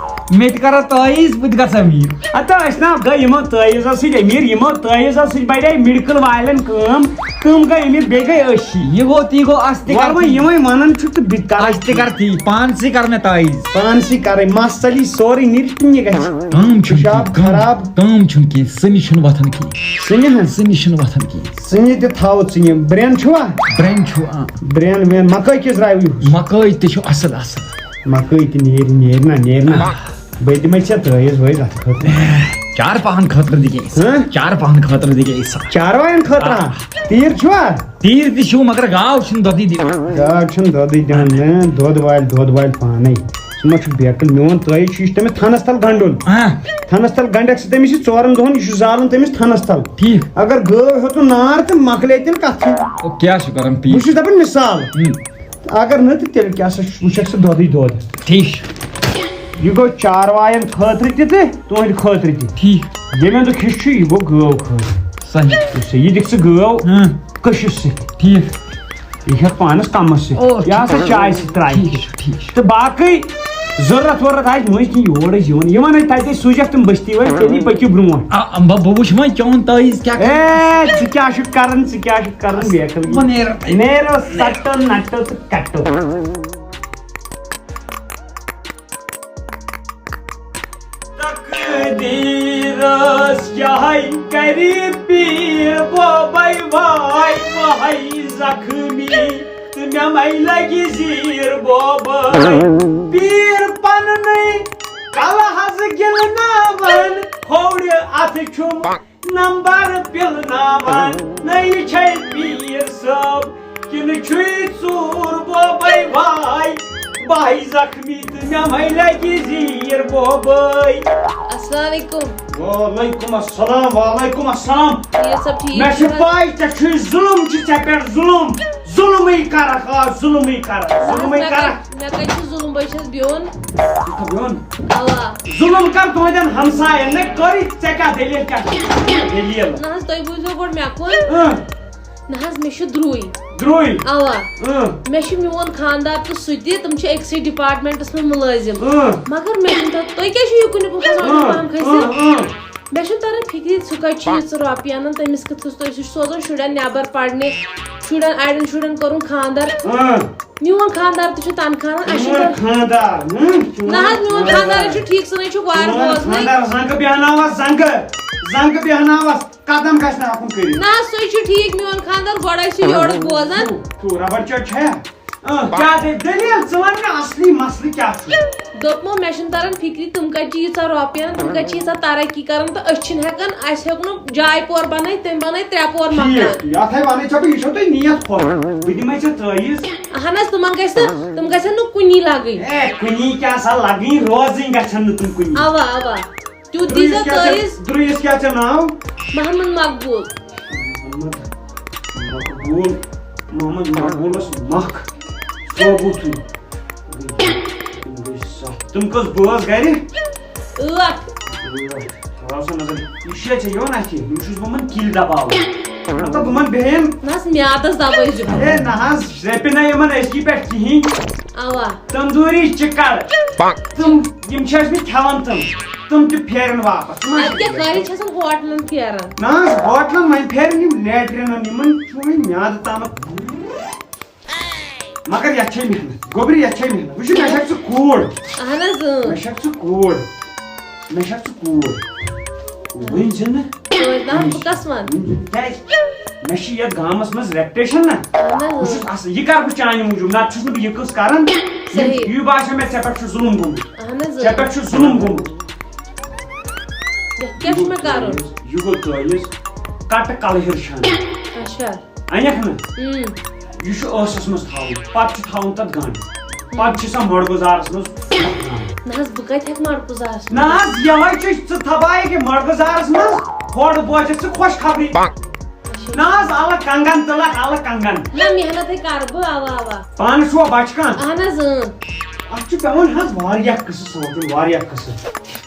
مےٚ تہِ کَرا تٲیٖز، بہٕ تہِ گژھٕ أمیٖر۔ ہتا أسۍ نا گٔے یِمو تٲیٖزو سۭتۍ أمیٖر، یِمو تٲیٖزو سۭتۍ بڑے میڈیکل والٮ۪ن کٲم، تِم گٔے أمیٖر، بیٚیہِ گٔے أسۍ۔ یہِ گوٚو، تی گوٚو، اَسہِ تہِ وۄنۍ کَر وۄنۍ تی۔ یِمے وَنان چھُ تہٕ بہٕ تہِ کَرٕ اَسہِ تہِ کَر تی، پانسٕے کَر مےٚ تٲیٖز۔ پانسٕے کَرٕنۍ، مَس ژَلی سورُے نیٖرِتھ تہٕ یہِ گژھِ۔ کٲم چھُنہٕ پِشاب کینٛہہ، کٲم، خراب۔ کٲم چھُنہٕ کینٛہہ، سٕنہِ چھُنہٕ وۄتھان کینٛہہ۔ سٕنہِ ہا؟ سٕنہِ چھُنہٕ وۄتھان کینٛہہ۔ سٕنہِ تہِ تھاوو ژٕنہِ۔ برٛٮ۪ن چھُوا؟ برٛٮ۪ن چھُ، آ۔ برٛٮ۪ن وٮ۪ن، مَکٲے کِژھ درٛاے وٕنیُک؟ مَکٲے تہِ چھُ اَصٕل، اَصٕل۔ مَکٲے تہِ نیرِ، نیرِ نا، نیرِ نا۔ بہٕ دِمے ژےٚ تٲیٖز وٲیٖز اَتھ خٲطرٕ۔ چار پاہن خٲطرٕ دِ کیٛاہ؟ ہہ؟ چار پاہن خٲطرٕ دِ کیٛاہ؟ چاروایَن خٲطرٕ ہا؟ آ۔ تیٖر چھُوا؟ تیٖر تہِ چھُو، مگر گاو چھِنہٕ دۄدٕے دِوان۔ گاو چھِنہٕ دۄدٕے دِوان، نہ، دۄد والہِ، دۄد والہِ پانَے۔ ژٕ ما چھُکھ بیکٕل؟ میون تٲیٖز چھُ، یہِ چھُ تٔمِس تھَنَس تَل گَنٛڈُن۔ آ۔ تھَنَس تَل گَنٛڈَکھ ژٕ تٔمِس یہِ ژورَن دۄہَن، یہِ چھُ زالُن تٔمِس تھَنَس تَل۔ ٹھیٖک۔ اگر گٲو ہیوٚتُن نار تہٕ مۄکلے تیٚلہِ کَتھٕے۔ او، کیٛاہ چھُ کَران پیٖر؟ بہٕ چھُس دَپان مِثال۔ ہُم۔ اگر نہٕ تہٕ تیٚلہِ کیٛاہ سا چھُ، وٕچھکھ ژٕ دۄدٕے دۄد۔ ٹھیٖک۔ یہِ گوٚو چاروایَن خٲطرٕ تہِ تہٕ تُہٕنٛدِ خٲطرٕ تہِ۔ ٹھیٖک۔ ییٚمہِ اَندُک حِصہٕ چھُ، یہِ گوٚو گٲو خٲطرٕ۔ صحیح۔ یہِ دِکھ ژٕ گٲو ہاں۔ کٔشِس سۭتۍ۔ ٹھیٖک۔ یہِ ہٮ۪کھ پانَس کَمَس سۭتۍ۔ او، یہِ ہسا ٹھیٖک۔ چایہِ سۭتۍ ترٛایہِ۔ ٹھیٖک چھُ، ٹھیٖک چھُ۔ تہٕ باقٕے ضروٗرت وۄرت آسہِ مٔنٛزۍ کِنۍ یور ٲسۍ یِوان۔ یِمَن ہے تَتہِ ٲسۍ سوٗزِکھ تِم بٔستی وٲلۍ، تیٚلی پٔکِو برٛونٛٹھ۔ آ، بہٕ، بہٕ وٕچھٕ وۄنۍ چون تٲیٖز کیٛاہ کَرِ۔ اے، ژٕ کیٛاہ چھُکھ کَران، ژٕ کیٛاہ چھُکھ کَران، بیکٕل؟ بہٕ نیرٕ تَتہِ۔ نیرو سَٹو نَٹو تہٕ کَٹو۔ تقدیٖرس کیٛاہ کرِ پیٖر بوبے، واے واے زخمی تہٕ مےٚ مَے لگہِ زیٖر بوبے۔ پیٖر پننُے کلہٕ حظ گِلناوان، کھوورِ اَتھٕ چھُم نمبر پِلناوان۔ نہ یہِ چھے پیٖر صٲب کِنہٕ چھُے ژوٗر بوبے، واے واے زخمی تہٕ مےٚ مَے لگہِ زیٖر بوبے۔ السلام علیکم۔ وعلیکم السلام، وعلیکم السلام۔ پیٖر صٲب ٹھیٖک مےٚ چھِ چھِو حظ؟ پَے ژےٚ چھُے ظُلُم، چھُ ژےٚ پٮ۪ٹھ ظُلُم۔ ظُلمٕے کرکھ، آ، ظُلمٕے کرکھ، ظُلمٕے مےٚ کرکھ۔ کَتہِ، مےٚ کَتہِ چھُ ظُلُم؟ بہٕ چھَس بیوٚن۔ ژٕ چھَکھ بیوٚن؟ اَوا۔ ظُلُم کَر تُہٕنٛدٮ۪ن ہمساین؟ نہ کٔرِتھ، ژےٚ کیٛاہ دٔلیٖل کیٛاہ چھِ؟ دٔلیٖل؟ نہ حظ، تُہۍ بوٗزِو گۄڈٕ مےٚ کُن۔ اۭں۔ نہ حظ، مےٚ چھُ درٛوے۔ درٛوے؟ اَوا۔ اۭں۔ مےٚ چھُ میون خانٛدار تہٕ سُہ تہِ، تِم چھِ أکسٕے ڈپارٹمنٹس منٛز مُلٲزِم۔ اۭں۔ مگر مےٚ چھُنہٕ تَتھ، تُہۍ کیٛازِ چھِو یہِ کُنہِ کُن کھسان؟ اۭں، پانہٕ کھٔسِتھ؟ اۭں، اۭں۔ مےٚ چھُنہٕ تران فِکرِ، سُہ کَتہِ چھُ ییٖژٕ رۄپیہِ اَنان، تٔمِس کِتھ کٔنۍ، تُہۍ، سُہ چھُ سوزان شُرٮ۪ن نٮ۪بر پَرنہِ، شُرٮ۪ن، اَڑٮ۪ن شُرٮ۪ن کوٚرُن خانٛدر۔ اۭں۔ میون خانٛدار تہِ چھُ تنخواہ اَنان، اَسہِ چھُ میون تَتھ خانٛدار، اۭں، نہ حظ، میون خانٛدار چھُ ٹھیٖک، سُہ نَے چھُ وارٕ میون بوزنٕے۔ خانٛدار زنٛگہٕ بیٚہناوَس، زنٛگہٕ، زنٛگہٕ بیٚہناوَس، قدم گژھِ نہٕ ہٮ۪کُن کٔرِتھ۔ نہ حظ، سُے چھُ ٹھیٖک، میون خانٛدار گۄڈَے چھُ یورُک بوزان۔ تو، تو ربڑ چٹ چھا؟ آ، کیٛاہ دٔ-، دٔلیٖل؟ ژٕ وَن مےٚ اَصلی مسلہٕ کیٛاہ چھُ؟ دوٚپمو، مےٚ چھُنہٕ تران فِکرِ، تِم کَتہِ چھِ ییٖژاہ رۄپیہِ اَنان، تِم کَتہِ چھِ ییٖژاہ ترقی کَران، تہٕ أسۍ چھِنہٕ ہٮ۪کان، اَسہِ ہیوٚک نہٕ جاے پور بَنٲیِتھ، تٔمۍ بَنٲے ترٛےٚ پور مکان۔ ٹھیٖک، یَتھَے وَنَے ژےٚ بہٕ، یہِ چھو تۄہہِ نیت خۄش، بہٕ دِمَے ژےٚ تٲویٖز۔ اَہَن حظ، تِمَن گژھِ نہٕ، تِم گژھن نہٕ کُنی لَگٕنۍ۔ اے، کُنی کیٛاہ سا لَگٕنۍ، روزٕنۍ گژھن نہٕ تِم کُنی۔ اَوا، اَوا۔ تیُتھ دیٖزیو درٛیِس کیٛاہ ژےٚ، تٲویٖز۔ درٛیِس کیٛاہ ژےٚ ناو؟ محمد مقبوٗل۔ محمد مقبوٗل۔ محمد مقبوٗلَس مَکھ ثوبوٗتھٕے۔ تِم گٔے ستھ۔ تِم کٔژ بٲژ گرِ؟ ٲٹھ۔ ٲٹھ۔ تھاو سا نظر۔ یہِ چھا ژےٚ یِوان اَتھِ؟ یِم چھُس بہٕ یِمَن کِلۍ دباوان۔ مطلب، بہٕ یِمَن بیٚہن۔ نہ حظ، میادَس دبٲیزِ۔ ہے، نہ حظ، رٮ۪پہِ نہ یِمَن أزکی پٮ۪ٹھ کِہیٖنۍ۔ اَوا۔ تندوٗری چِکَر۔ تِم، یِم چھِ ٲسۍ مٕتۍ کھٮ۪وان تِم۔ تِم تہِ پھیرن واپس۔ ژٕ ما اَتہِ کیٛاہ چھَکھ خٲلی چھِ آسان ہوٹلَن پھیران؟ نہ حظ، ہوٹلَن وۄنۍ پھیرن یِم لیٹرینن، یِمَن چھُ وۄنۍ میادٕ تامَتھ۔ مگر یَتھ چھے محنت، گوٚبرِ، یَتھ چھے محنت۔ وٕچھ، مےٚ چھَکھ ژٕ کوٗر۔ اَہَن حظ، اۭں۔ مےٚ چھَکھ ژٕ کوٗر۔ مےٚ چھَکھ ژٕ کوٗر۔ وۄنۍ زِ نہٕ۔ توتہِ نہ، بہٕ کَس وَنہٕ؟ وۄنۍ زِ نہٕ۔ کیٛازِ؟ مےٚ چھِ یَتھ گامَس منٛز reputation نہ۔ اَہَن حظ، بہٕ اۭں۔ چھُس اَصٕل، یہِ کَرٕ بہٕ چانہِ موٗجوٗب، نَتہٕ چھُس نہٕ بہٕ یہِ قٕصہٕ کَران۔ صحیح۔ یہِ باسیو مےٚ، ژےٚ پٮ۪ٹھ چھُ ظُلُم گوٚمُت۔ اَہَن حظ، ژےٚ اۭں۔ پٮ۪ٹھ چھُ ظُلُم گوٚمُت۔ یَتھ کیٛاہ چھُ مےٚ کَرُن؟ یہِ گوٚو تٲویٖز، کَٹہٕ کَلہٕ ہیوٚر چھَنہٕ۔ اچھا۔ اَنٮ۪کھ نہٕ؟ اۭں۔ یہِ چھُ ٲسَس منٛز تھاوُن، پَتہٕ چھُ تھاوُن تَتھ گَنٛڈ۔ پَتہٕ چھُ سۄ مۄڑگُزارَس منٛز تھاوُن۔ نہ حظ، بہٕ کَتہِ ہٮ۪کہٕ مۄڑگُزارَس منٛز؟ نہ حظ، یَوَے چھُ ژٕ تھاوان ییٚکیٛاہ مۄڑگُزارَس منٛز، ہورٕ بوزَکھ ژٕ خۄشخبری۔ اچھا۔ نہ حظ، اَلہٕ کنٛگَن تُلَکھ، اَلہٕ کنٛگَن۔ نہ، محنتٕے کَرٕ بہٕ، اَوا، اَوا۔ پانہٕ چھُوا بَچہٕ کانٛہہ؟ اَہَن حظ، اۭں۔ اَتھ چھُ پٮ۪وان حظ واریاہ قٕصہٕ سونٛچُن، واریاہ قٕصہٕ۔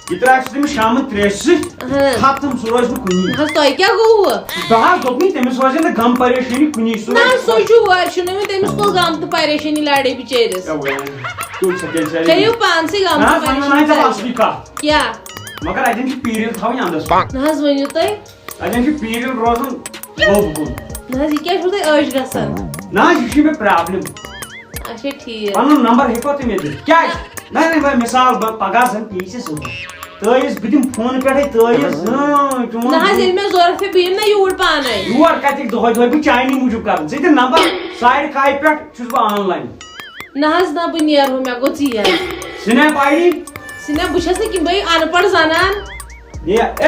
یہِ ترٛایَکھ ژٕ تٔمِس شامَن ترٛیشہِ سۭتۍ، اَہَن حظ۔ ختم، سُہ روزِ نہٕ کُنی۔ نہ حظ، تۄہہِ کیٛاہ گوٚوٕ؟ بہٕ حظ دوٚپمَے، تٔمِس روزِ نہٕ غم پریشٲنی کُنی، سُہ نہ روزِ حظ، سُہ چھُ وۄنۍ، چھُنہٕ وۄنۍ تٔمِس کُس غم تہٕ پریشٲنی لڑے بِچٲرِس۔ اَوے، تُل سا تیٚلہِ سا۔ کٔرِو پانسٕے غم نہ تہٕ حظ، وۄنۍ پریشٲنی وَنان ژےٚ سَلام۔ اَصلی کَتھ۔ کیٛاہ؟ مگر اَتٮ۪ن چھِ پیٖرِل تھاوٕنۍ اَندَس۔ نہ حظ، ؤنِو تُہۍ۔ اَتٮ۪ن چھِ پیٖرِل روزان لوٚب کُن۔ نہ حظ، یہِ کیٛاہ چھُو تۄہہِ عٲش گژھان؟ نہ حظ، یہِ چھِ مےٚ problem۔ اچھا، ٹھیٖک۔ پنُن نمبر ہیٚکوا تُہۍ مےٚ دِتھ؟ کیٛازِ؟ نہ، نہ، وۄنۍ مثال، بہٕ پگاہ زن پیٚیہِ ژےٚ ضروٗرت۔ تٲویٖز، بہٕ دِمہٕ فونہٕ پٮ۪ٹھَے تٲویٖز۔ اۭں، چون نہ حظ، ییٚلہِ مےٚ ضوٚرَتھ چھےٚ، بہٕ یِمہٕ نہ یوٗرۍ پانَے۔ یور کَتہِ دۄہَے دۄہَے؟ بہٕ چانی موٗجوٗب کَرٕ۔ ژٕ دِ نمبر، ساڑِ کاہہِ پٮ۪ٹھ چھُس بہٕ online۔ نہ حظ، نہ، بہٕ نیرٕ ہُہ، مےٚ گوٚو ژیر۔ Snap ID؟ Snap، بہٕ چھَس نہٕ کِم-، بہٕ اَن پَڑھ زنان۔ یہِ، اے،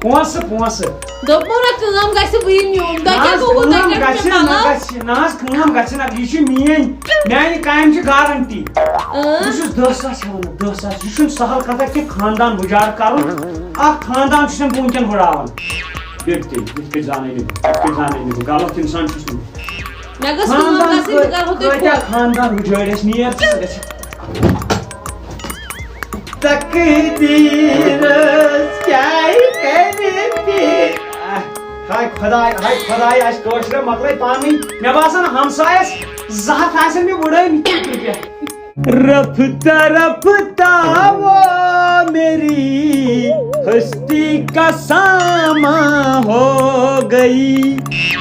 پونٛسہٕ، پونٛسہٕ۔ دوٚپمو نہ، کٲم گژھِ، بہٕ یِمہٕ یوٗرۍ۔ تۄہہِ نہ کیٛاہ حظ، گوٚوٕ؟ تۄہہِ کٲم کیٛاہ چھُ گژھِ مےٚ نہ، مطلب؟ گژھِ، نہ حظ، کٲم گژھِ نہ۔ یہِ چھِ میٛٲنۍ، میٛانہِ کامہِ چھِ guarantee۔ اۭں۔ بہٕ چھُس دَہ ساس ہٮ۪وان، دَہ ساس۔ یہِ چھُنہٕ سہل کَتھا کینٛہہ خاندان وُجار کَرُن۔ اَکھ خاندان چھُ تٔمۍ وٕنکٮ۪ن ہُراوان۔ بِلکُل، یِتھ کٔنۍ زانَے نہٕ بہٕ، یِتھ کٔنۍ زانَے نہٕ بہٕ، غلط اِنسان چھُس نہٕ بہٕ۔ مےٚ گٔژھ کٲم خاندان گژھٕنۍ، بہٕ کَرٕہو تۄہہِ کٲتیٛاہ فون۔ خاندان وُجٲرۍ اَسہِ نیر ژٕ گژھِ۔ تقدیٖرس کیٛاہ کرِ پیٖر؟ ہاے خۄداے، ہاے خۄداے، اَسہِ کٲشرٮ۪ن مۄکلٲے پانہٕ ؤنۍ۔ مےٚ باسان ہمسایَس زٕ ہَتھ آسن مےٚ وُڈٲومٕتۍ فِکرِ پٮ۪ٹھ۔ رفتہ رفتہ وہ میری ہستی کا سامان ہو گئی۔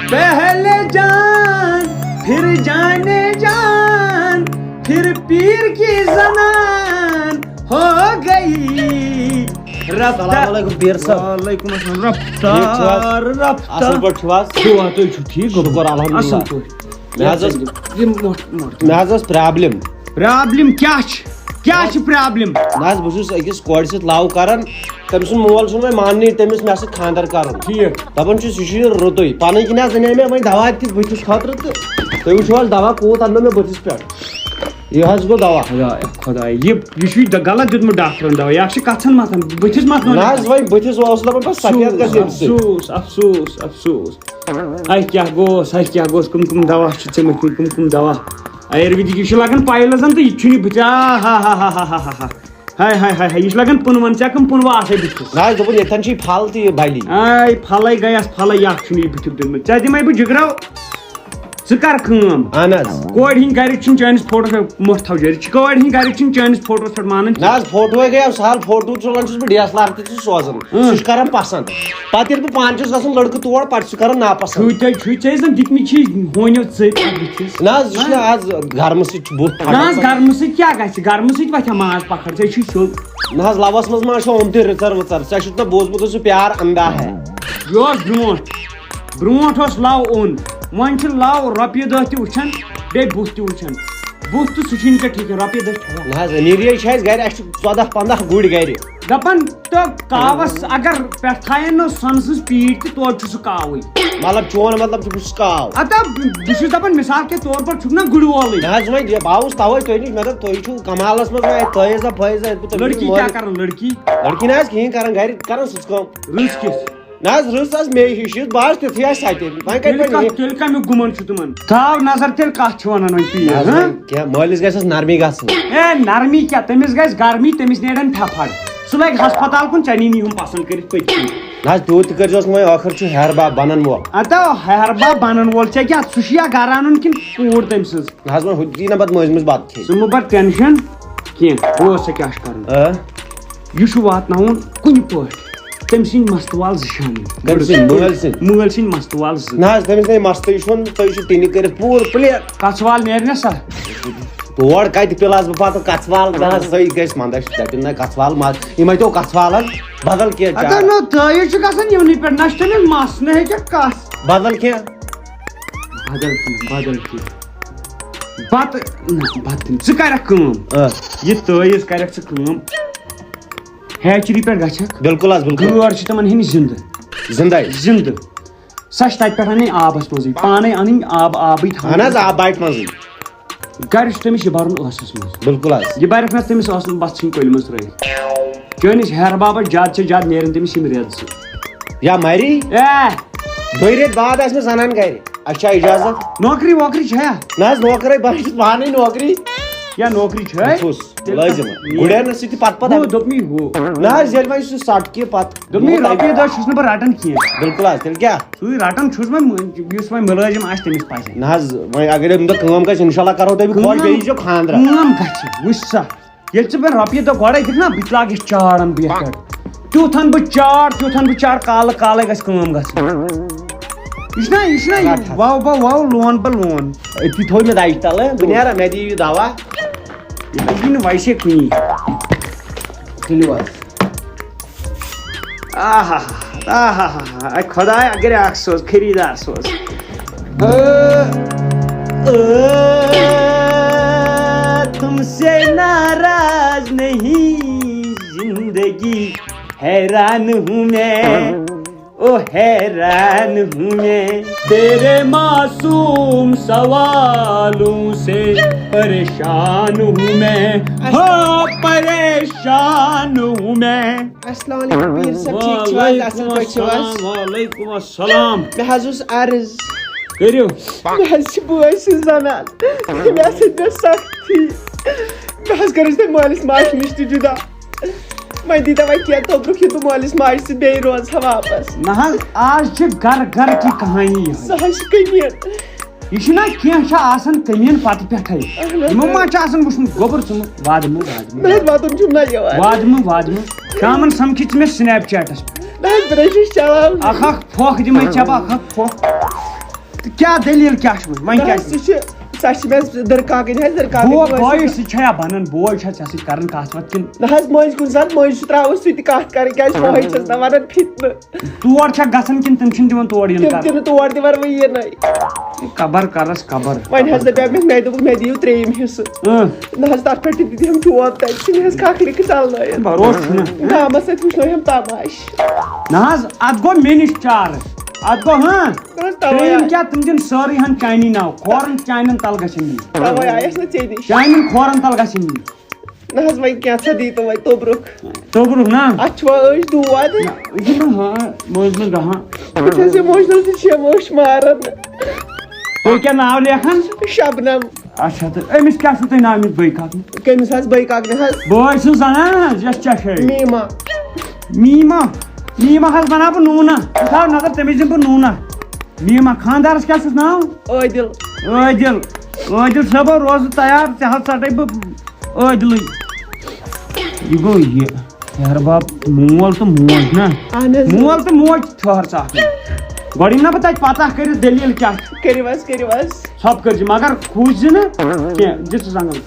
پہلے جان، پھر جانے جان، پھر پیر کی زنان ہو گئی۔ رفتہ۔ السلام علیکم پیر صٲب۔ وعلیکم السلام۔ ٹھیٖک چھِو حظ؟ رفتار، رفتار۔ اَصٕل پٲٹھۍ چھِو حظ؟ دُعا، تُہۍ چھِو ٹھیٖک؟ شُکُر الحمدللہ۔ اَصٕل پٲٹھۍ۔ مےٚ حظ ٲس، یِم موٚٹھ، موٚٹھ۔ مےٚ حظ ٲس problem۔ Problem کیٛاہ چھِ؟ کیٛاہ چھِ problem؟ نہ حظ، بہٕ چھُس أکِس کورِ سۭتۍ love کران، تٔمۍ سُنٛد مول چھُنہٕ وۄنۍ ماننٕے، تٔمِس مےٚ سۭتۍ خانٛدر کرُن۔ ٹھیٖک۔ دَپان چھُس، یہِ چھُ یہِ رُتُے۔ پَنٕنۍ کِنۍ حظ اَنے مےٚ وۄنۍ دوا تہِ بٕتھِس خٲطرٕ تہٕ تُہۍ وٕچھِو حظ، دوا کوٗت اَنہٕ مےٚ بٕتھِس پٮ۪ٹھ۔ یہِ حظ گوٚو دوا۔ خۄدایا، خۄدایا، یہِ، یہِ چھُے د-، غلط دیُتمُت ڈاکٹرن دوا۔ یہِ چھِ کَژھن مَتھان، بٕتھِس مَتھ نہ حظ، وۄنۍ بٕتھِس اوس نہٕ دَپان پَتہٕ سفید گژھِ اَمہِ سۭتۍ۔ افسوٗس، افسوٗس، افسوٗس۔ ہاے کیٛاہ گوٚوس، ہاے کیٛاہ گوٚوس، کٕم کٕم دوا چھِ ژےٚ مٔتھمٕتۍ، کٕم کٕم دوا؟ آیُرویدِک، یہِ چھُ لگان پایلزن تہٕ یہِ تہِ چھُنہٕ بٕتھِ۔ آ ہا ہا۔ ہاے ہاے ہاے ہاے، یہِ چھُ لگان پُنوَن، ژےٚ کٕم پُنوٕ آسے بٕتھِس؟ نہ حظ، دوٚپُن ییٚتٮ۪ن چھُ یہِ پھل تہِ یہِ بَلی۔ آے پھلے گٔیَس پھلے، یہِ اکھ چھُنہٕ یہِ بٕتھِ دیُتمُت۔ ژےٚ دِمے بہٕ جِگرو، ژٕ کر کٲم۔ اہن حظ۔ کورِ ہِنٛدۍ گرِکۍ چھِنہٕ چٲنِس فوٹوَس پٮ۪ٹھ مۄٹھ تھاوجٲرِتھ، چھِ کورِ ہِنٛدۍ گرِکۍ چھِنہٕ چٲنِس فوٹوَس پٮ۪ٹھ مانان نہ کینٛہہ۔ حظ، فوٹوے گٔیو سہل، فوٹو تُلان چھُس بہٕ D S L R تہِ چھُس سوزان۔ اۭں۔ سُہ چھُ کران پسنٛد۔ پتہٕ ییٚلہِ بہٕ پانہٕ چھُس گژھان لڑکہٕ تور، پتہٕ چھُ سُہ کران ناپسنٛد۔ چھُے ژےٚ، چھُے ژےٚ زن دِتمٕتۍ چھِ ہونیو ژٔپۍ اَتھ بٕتھِس۔ نہ حظ، یہِ چھُنہٕ آز گرمہٕ سۭتۍ چھُ بُتھ نہ پھٹان۔ حظ، گرمہٕ سۭتۍ کیٛاہ گژھِ؟ گرمہٕ سۭتۍ وۄتھِ ہا ماز پکھر، ژےٚ چھُے سیوٚد۔ نہ حظ، لوَس منٛز ما چھُ آمتُے رٕژر ؤژر؟ ژےٚ چھُتھ نہ بوٗزمُت سُہ پیار اندھا ہے۔ یہِ اوس برونٛٹھ۔ برونٛٹھ اوس لو اوٚن، وۄنۍ چھُ لو رۄپیہِ دہ تہِ وٕچھان، بیٚیہِ بُتھ تہِ وٕچھان۔ بُتھ تہٕ سُہ چھُے نہٕ ژےٚ ٹھیٖک کینٛہہ، رۄپیہِ دَہ چھےٚ۔ نہ حظ، أمیٖرٕے چھِ اَسہِ گرِ، اَسہِ چھِ ژۄداہ پنٛداہ گُرۍ گرِ۔ دَپان تہٕ کاوَس اگر پٮ۪ٹھ تھایَن نہٕ سۄنہٕ سٕنٛز پیٖٹ تہِ، توتہِ چھُ سُہ کاوٕے۔ مطلب، چون مطلب چھُ، بہٕ چھُس کاو۔ اَدٕ بہٕ چھُس دَپان، مِثال کے طور پر چھُکھ نہ گُرۍ وولٕے۔ نہ حظ، وۄنۍ یہِ، بہٕ آوُس تَوَے تۄہہِ نِش، مگر تُہۍ چھِو کمالَس منٛز وۄنۍ فٲیضہ فٲیضہ، ییٚتہِ بہٕ تۄہہِ لڑکی کیٛاہ مٲلِس۔ کَران، لڑکی؟ لڑکی نہ حظ کِہیٖنۍ کَران، گرِ کَران سٕژ کٲم۔ رٕژ کِژھ؟ نہ حظ، رٕژ حظ مے ہِش، یُس بہٕ حظ تیُتھُے آسہِ سَتہِ۔ وۄنۍ کَتہِ تیٚلہِ بَنہِ کَتھ، یہِ؟ تیٚلہِ کَمیُک گُمَن چھُ تِمَن؟ تھاو نظر، تیٚلہِ کَتھ چھِ وَنان وۄنۍ پیٖر، نہ حظ، ہاں؟ وۄنۍ کیٛاہ، مٲلِس گژھٮ۪س نرمی گژھٕنۍ۔ اے، نرمی کیٛاہ؟ تٔمِس گژھِ گرمی، تٔمِس نیرن پھٮ۪پھر۔ سُہ لگہِ ہسپتال کُن، ژےٚ نی نہٕ یِہُن پسنٛد کٔرِتھ پٔتۍ کِنۍ۔ نہ حظ، تیوٗت تہِ کٔرۍزیوس نہٕ وۄنۍ، ٲخٕر چھُ ہیہَر بب بنن وول۔ اَدٕ ہیہَر بب بنن وول، ژےٚ کیٛاہ؟ سُہ چھُ یا گرٕ اَنُن کِنہٕ کوٗر تٔمۍ سٕنٛز؟ نہ حظ، وۄنۍ ہُہ دی نہ پتہٕ مٔنٛزۍ مٔنٛزۍ بتہٕ کھیٚنۍ۔ ژٕ مہٕ بر ٹٮ۪نشن کینٛہہ، بوز ژےٚ کیٛاہ چھُ کرُن۔ آ؟ یہِ چھُ واتناوُن کُنہِ پٲٹھۍ تٔمۍ سٕنٛدۍ مستہٕ وال زٕ شامہِ۔ کٔمۍ سٕنٛدۍ؟ مٲلۍ سٕنٛدۍ؟ مٲلۍ سٕنٛدۍ مستہٕ وال زٕ۔ نہ حظ، تٔمِس نے مستہٕ، یہِ چھُ وۄنۍ، تُہۍ چھِو ٹِنہِ کٔرِتھ پوٗرٕ پٕلین۔ کَژھ وال نیرِ نہ سا؟ تور کَتہِ پِلہٕ حظ بہٕ پَتہٕ کَژھ وال؟ نہ حظ، سُے گژھِ منٛدَچھ دَپہِ نہ کَژھ وال ما-، یِمَے تو کَژھ والَن، بدل کینٛہہ اَدٕ چار۔ نہ، تہٕ یہِ چھُ گژھان یِمنٕے پٮ۪ٹھ، نہ چھُ تٔمِس مَس، نہ ہیٚکہِ کَس۔ بدل کینٛہہ۔ بدل کینٛہہ، بدل کینٛہہ۔ بتہٕ، نہ، بتہٕ نہٕ۔ ژٕ کرکھ کٲم۔ آ۔ یہِ تٲویٖز کرکھ ژٕ کٲم۔ ہیچری پٮ۪ٹھ گژھکھ۔ بِلکُل حظ، بِلکُل۔ گٲر چھِ تِمن ہٕنٛدۍ زِندٕ۔ زِندَے۔ زِندٕ۔ سۄ چھِ تَتہِ پٮ۪ٹھ اَنٕنۍ آبَس منٛزٕے۔ پانَے اَنٕنۍ آب، آبٕے تھاوُن۔ اَہَن حظ، آب باٹہِ منٛزٕے۔ گرِ چھُ تٔمِس یہِ بَرُن ٲسَس منٛز۔ بِلکُل حظ۔ یہِ بَرٮ۪کھ نہ تٔمِس ٲسَس منٛز، بَتھ ژھٕنہِ کۄلہِ منٛز ترٲیِتھ۔ چٲنِس ہیہَر بابَس زیادٕ سے زیادٕ نیرَن تٔمِس یِم رٮ۪تھ زٕ۔ یا مَری۔ اے! دۄیہِ رٮ۪تۍ بعد آسہِ مےٚ زنان گرِ۔ اَسہِ چھا اِجازت؟ نوکری ووکری چھا؟ نہ حظ، نوکرے، بہٕ حظ چھُس پانَے نوکری۔ یا نوکری چھا؟ بہٕ چھُس مُلٲزِم۔ گُرٮ۪ن نہٕ سۭتۍ تہِ پتہٕ پتہٕ۔ ہُہ دوٚپمَے ہُہ۔ نہ حظ، ییٚلہِ وۄنۍ سُہ سَٹکہِ پتہٕ۔ دوٚپمَے یِمو تۄہہِ رۄپیہِ دَہ چھُس نہٕ بہٕ رَٹان کینٛہہ۔ بِلکُل حظ، تیٚلہِ کیٛاہ؟ سُے رَٹان چھُس وۄنۍ، یُس وۄنۍ مُلٲزِم آسہِ تٔمِس پَزِ۔ نہ حظ، وۄنۍ اگر أمۍ دۄہ کٲم گژھِ، اِنشاء اللہ کَرو تۄہہِ بہٕ خۄش، کٲم، بیٚیہِ ییٖزیو خانٛدرَس۔ کٲم گژھِ، وٕچھ سا۔ ییٚلہِ ژٕ مےٚ رۄپیہِ دَہ گۄڈَے دِکھ نا، بہٕ تہِ لاگہٕ یَتھ چار اَنہٕ بہٕ یَتھ پٮ۪ٹھ۔ تیُتھ اَنہٕ بہٕ چار، تیُتھ اَنہٕ بہٕ چار، کالہٕ کالَے گژھِ کٲم گژھٕنۍ۔ یہِ چھُنہ، یہِ چھُنہ یہِ رَٹ حظ۔ وَو بہ وَو، لون بہ لون۔ أتی تھوٚو مےٚ دَجہِ تَلہٕ، بہٕ نیرا، مےٚ دِیِو یہِ دَوا۔ یہِ لَگی نہٕ ویسے کُنی۔ تُلِو حظ۔ آہا، آہا، آہا، اے خدایا، اگر اکھ سوز، خریدار سوز۔ تم سے ناراض نہیں زندگی، حیران ہوں میں، او حیران ہوں میں، تیرے معصوم سوالوں سے پریشان ہوں میں، ہاں، پریشان ہوں میں۔ السلام علیکم پیٖر صٲب، ٹھیٖک چھِو حظ؟ اَصٕل پٲٹھۍ چھِو حظ؟ وعلیکم السلام، وعلیکم السلام۔ مےٚ حظ اوس عرض۔ کٔرِو۔ مےٚ حظ چھِ بٲے سٕنٛز زنان، مےٚ سۭتۍ گٔے سختی۔ مےٚ حظ کٔرٕس تٔمۍ مٲلِس ماجہِ نِش تہِ جُدا۔ وۄنۍ دیٖتو وۄنۍ کینٛہہ توٚبرُک، یُتھ بہٕ مٲلِس ماجہِ سۭتۍ بیٚیہِ روزٕ ہا واپس۔ نہ حظ، آز چھِ گرٕ گرٕ کی کہانی یِہوٚے۔ سُہ حظ چھِ کٔمیٖن۔ یہِ چھُنہ کینٛہہ چھُ آسان کٔمیٖن پتہٕ پٮ۪ٹھَے۔ اہن حظ۔ یِمو ما چھُ آسان وٕچھمُت گوٚبُر ژٕ مہٕ وادٕ مہٕ وادٕ مہٕ۔ نہ حظ، وَدُن چھُم نہ یِوان۔ وادٕ مہٕ وادٕ مہٕ۔ شامَن سَمکھِ ژٕ مےٚ سنیپ چیٹَس پٮ۪ٹھ۔ نہ حظ، بہٕ نہ حظ چھُس چلاوان۔ اَکھ اَکھ پھۄکھ دِمَے ژےٚ بہٕ، اَکھ اَکھ پھۄکھ۔ تہٕ کیٛاہ دٔلیٖل کیٛاہ چھُ وۄنۍ؟ وۄنۍ نہ کیٛاہ حظ، چھُ؟ سُہ چھُ، سۄ چھِ مےٚ دٕرکاکٕنۍ حظ، دٕرکاکٕنۍ بو-، وٲنٛسہِ۔ بوے سۭتۍ چھا بَنان؟ بوے چھا ژےٚ سۭتۍ کَران کَتھ وَتھ کِنہٕ؟ نہ حظ، مٔنٛزۍ کُنہِ ساتہٕ مٔنٛزۍ چھُ ترٛاوان سُہ تہِ کَتھ کَرٕنۍ، کیٛازِ پوہَے چھَس نہ وَنان فِتنہٕ۔ تور چھا گژھان کِنہٕ تِم چھِنہٕ دِوان تور یِنہٕ تِم کَرنہٕ؟ تہِ نہٕ تور دِوان وۄنۍ یِنَے۔ قبر کَرَس قبر۔ وۄنۍ حظ دَپیٛاو مےٚ، مےٚ دوٚپُکھ مےٚ دِیِو ترٛیٚیِم حِصہٕ۔ اۭں۔ نہ حظ، تَتھ پٮ۪ٹھ تہِ دِتِم چوب تَتہِ، ژھٕنہِ حظ کھَکھرِ کِس اَلنٲیِتھ۔ بروسہٕ چھُنہٕ۔ گامَس سۭتۍ وٕچھنٲیہَم تماش۔ نہ حظ، اَتھ گوٚو مےٚ نِش چارٕ۔ اَتھ گوٚو، ہاں۔ نہ حظ، تَوَے ترٛیٚیِم آے-، کیٛاہ، تِم دِن سٲرٕے ہَن چانی ناو، کھورَن چانٮ۪ن تَل گژھن یِنۍ۔ تَوَے آیَس نہ ژےٚ نِش۔ چانٮ۪ن کھورَن تَل گژھن یِنۍ۔ نہ حظ، وۄنۍ کینٛژھا دی تو وۄنۍ توٚبرُک۔ توٚبرُک نا؟ اَتھ چھُوا أچھ دود؟ نہ، یہِ چھُنہٕ ہاں، مٔنٛزۍ مٔنٛزۍ گژھان۔ بہٕ چھَس emotional تہٕ چھِ مےٚ أچھ ماران۔ تُہۍ کیٛاہ ناو لیکھان؟ شبنم۔ اچھا، تہٕ أمِس کیٛاہ چھُو تُہۍ ناو أمِس بٲے کاکنہِ؟ کٔمِس حظ بٲے کاکنہِ حظ؟ بٲے سٕنٛز زنان حظ، یۄس ژےٚ چھے۔ میٖما۔ میٖما۔ میٖما حظ بناو بہٕ نوٗنا۔ ژٕ تھاو نظر، تٔمِس دِمہٕ بہٕ نوٗنا۔ میٖما، خانٛدارَس کیٛاہ چھُس ناو؟ عٲدِل۔ عٲدِل۔ عٲدِل صٲبہ، روزٕ تیار، ژےٚ حظ ژَٹَے بہٕ عٲدِلٕے۔ یہِ گوٚو یہِ۔ یارٕ باب، مول تہٕ موج نا؟ اہن حظ۔ مول تہٕ موج ٹھٔہر ژٕ اَکھ۔ گۄڈٕ یِم نا بہٕ تَتہِ پَتہ کٔرِتھ دٔلیٖل کیٛاہ چھِ۔ کٔرِو حظ، کٔرِو حظ۔ ژھۄپہٕ کٔرۍ زِ، مگر کھوٗژ زِ نہٕ کینٛہہ۔ دِ ژٕ زنٛگَن۔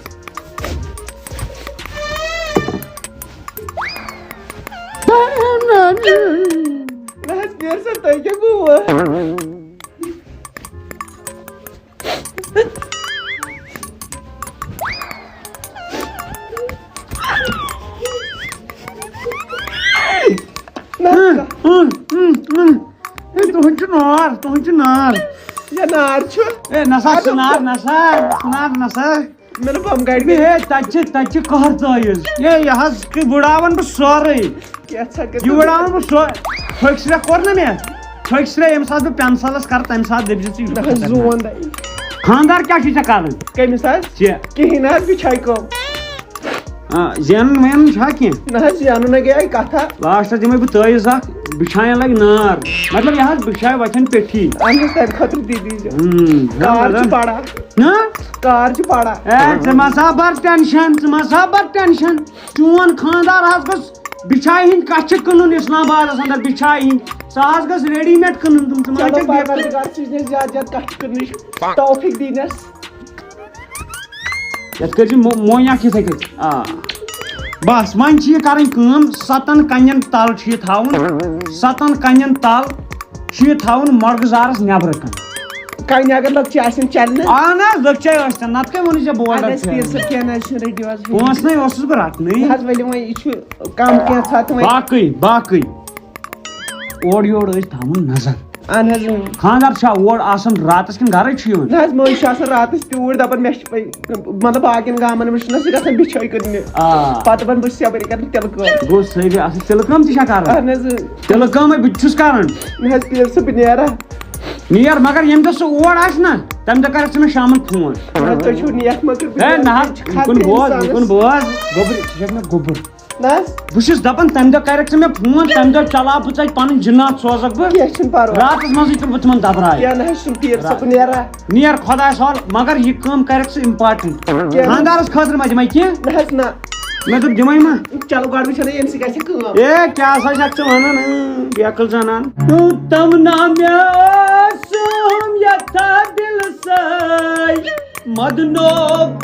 نہ حظ، پیٖر صٲب، تۄہہِ کیٛاہ گوٚوٕ؟ نہ، ہم، ہم، ہم، ہم۔ ہے، تُہُنٛد چھُ نار، تُہُنٛد چھُ نار۔ یہِ نار چھُ۔ ہے، نسا، اَدٕ سُہ نار، نسا، سُہ نار، نسا۔ مےٚ نہٕ بم گاڑِ۔ ہے، تَتہِ چھِ، تَتہِ چھِ قہر ژٲیِز۔ ہے، یہِ حظ کہِ وٕڑاوَن بہٕ سورُے۔ کیٛاہ ژھا کٔرِتھ؟ یہِ وٕڑاوَن بہٕ سورُے۔ پھٔکۍ سرٛیٚہہ کوٚر نہ مےٚ؟ پھٔکۍ سرٛیٚہہ ییٚمہِ ساتہٕ بہٕ pencil-س کَرٕ، تَمہِ ساتہٕ دٔپۍ زِ ژٕ یہِ نہ حظ، زون دَے۔ خانٛدار کیٛاہ چھُے ژےٚ کَرُن؟ کٔمِس حظ؟ ژےٚ۔ کِہیٖنۍ نہ حظ، بہٕ چھَے کٲم۔ آ، زینُن وینُن چھا کینٛہہ؟ نہ حظ، زینُن نَے گٔیے کَتھا۔ Last-س دِمَے بہٕ تٲویٖز اَکھ، بِچھایَن لَگہِ نار۔ مطلب، یہِ حظ بِچھایہِ وَتھٮ۪ن پیٚٹھی۔ اَہَن حظ، تَمہِ خٲطرٕ دی دیٖزیو۔ ہُم، کار چھُ نظر۔ بَڑان۔ نہ؟ کار چھُ بَڑان۔ اے، ژٕ مہ سا بَر tension، ژٕ مہ سا بَر tension۔ چون خانٛدار حظ گوٚژھ بِچھایہِ ہِنٛدۍ کَچھِ کٕنُن اِسلام آبادَس اَندَر، بِچھایہِ ہِنٛدۍ۔ سُہ حظ گٔژھ ready-made کٕنُن تِم، ژٕ مہ چلو، چھَکھ بے پروردگار، ژٕ چھُس نہٕ زیادٕ زیادٕ کَچھِ کٕننٕچ توفیٖق دِنَس۔ یَتھ کٔرۍ زِ مو-، مویہِ اَکھ یِتھَے کٔنۍ۔ آ۔ بَس، وۄنۍ چھِ یہِ کَرٕنۍ کٲم، سَتَن کَنٮ۪ن تَل چھُ یہِ تھاوُن، سَتَن کَنٮ۪ن تَل چھُ یہِ تھاوُن مۄرگہٕ زارَس نٮ۪برٕ کَنۍ۔ کَنہِ اگر لۄکچہِ آسن چَلہِ نہٕ؟ اَہَن حظ، لۄکچے ٲسۍتَن، نَتہٕ کَمہِ ووٚنُے ژےٚ بوٚڑ اَدٕ اَتھ اَسہِ پیٖر صٲب، کینٛہہ نہ حظ چھُنہٕ، رٔٹِو حظ۔ پونٛسہٕ نَے اوسُس بہٕ رَٹنٕے۔ نہ حظ، ؤلِو وۄنۍ، یہِ چھُ کَم کینٛہہ ژھا تہٕ وۄنۍ۔ باقٕے، باقٕے۔ اورٕ یور ٲسۍ تھاوُن نظر۔ اہن حظ، اۭں۔ خانٛدار چھا اور آسان راتس کِنہٕ گرے چھُ یِوان؟ نہ حظ، مٔنٛزۍ چھُ آسان راتس تیوٗرۍ دپان مےٚ چھِ پَے-، مطلب باقین گامن منٛز چھُنہ سُہ گژھان بِچھٲے کٔرنہِ۔ آ۔ پتہٕ دپان بہٕ چھُس یپٲرۍ کران تِلہٕ کٲم۔ گوٚو سٲری اصٕل، تِلہٕ کٲم تہِ چھا کران؟ اہن حظ، اۭں۔ تِلہٕ کٲمے بہٕ تہِ چھُس کران۔ نہ حظ، پیٖر صٲب، بہٕ نیرا۔ نیر، مگر ییٚمہِ دۄہ سُہ اور آسہِ نہ، تمہِ دۄہ کرکھ ژٕ مےٚ شامن فون۔ نہ حظ، تُہۍ چھِو نیک مگر بہٕ ہے، نہ حظ، خطرٕ یہِ کُن بوز، یہِ کُن اِنسانس۔ بوز۔ گوٚبُر، ژٕ چھکھ مےٚ گوٚبُر۔ نہ حظ۔ بہٕ چھُس دَپان، تَمہِ دۄہ کَرَکھ ژٕ مےٚ فون، تَمہِ دۄہ چلاو بہٕ ژےٚ پَنٕنۍ جِنات سوزَکھ بہٕ۔ کینٛہہ چھُنہٕ پَرواے۔ راتَس منٛزٕے تُلہٕ بہٕ تِمَن دَبراے۔ کینٛہہ نہ حظ چھُنہٕ، پیٖر صٲب، بہٕ نیرا۔ نیر خۄدایَس حوال، مگر یہِ کٲم کَرَکھ ژٕ important۔ کینٛہہ نہ۔ خانٛدارَس خٲطرٕ ما دِمَے کینٛہہ؟ نہ حظ نہ۔ مےٚ دوٚپ دِمَے ما۔ چلو گۄڈٕ وٕچھو نہ ییٚمہِ سۭتۍ گژھِ کٲم۔ اے، کیٛاہ سا چھَکھ ژٕ وَنان، اۭں، بے عقل زَنان؟ تمنا مےٚ ٲسٕم یَتھ دِلہٕ سۭتۍ۔ مدنو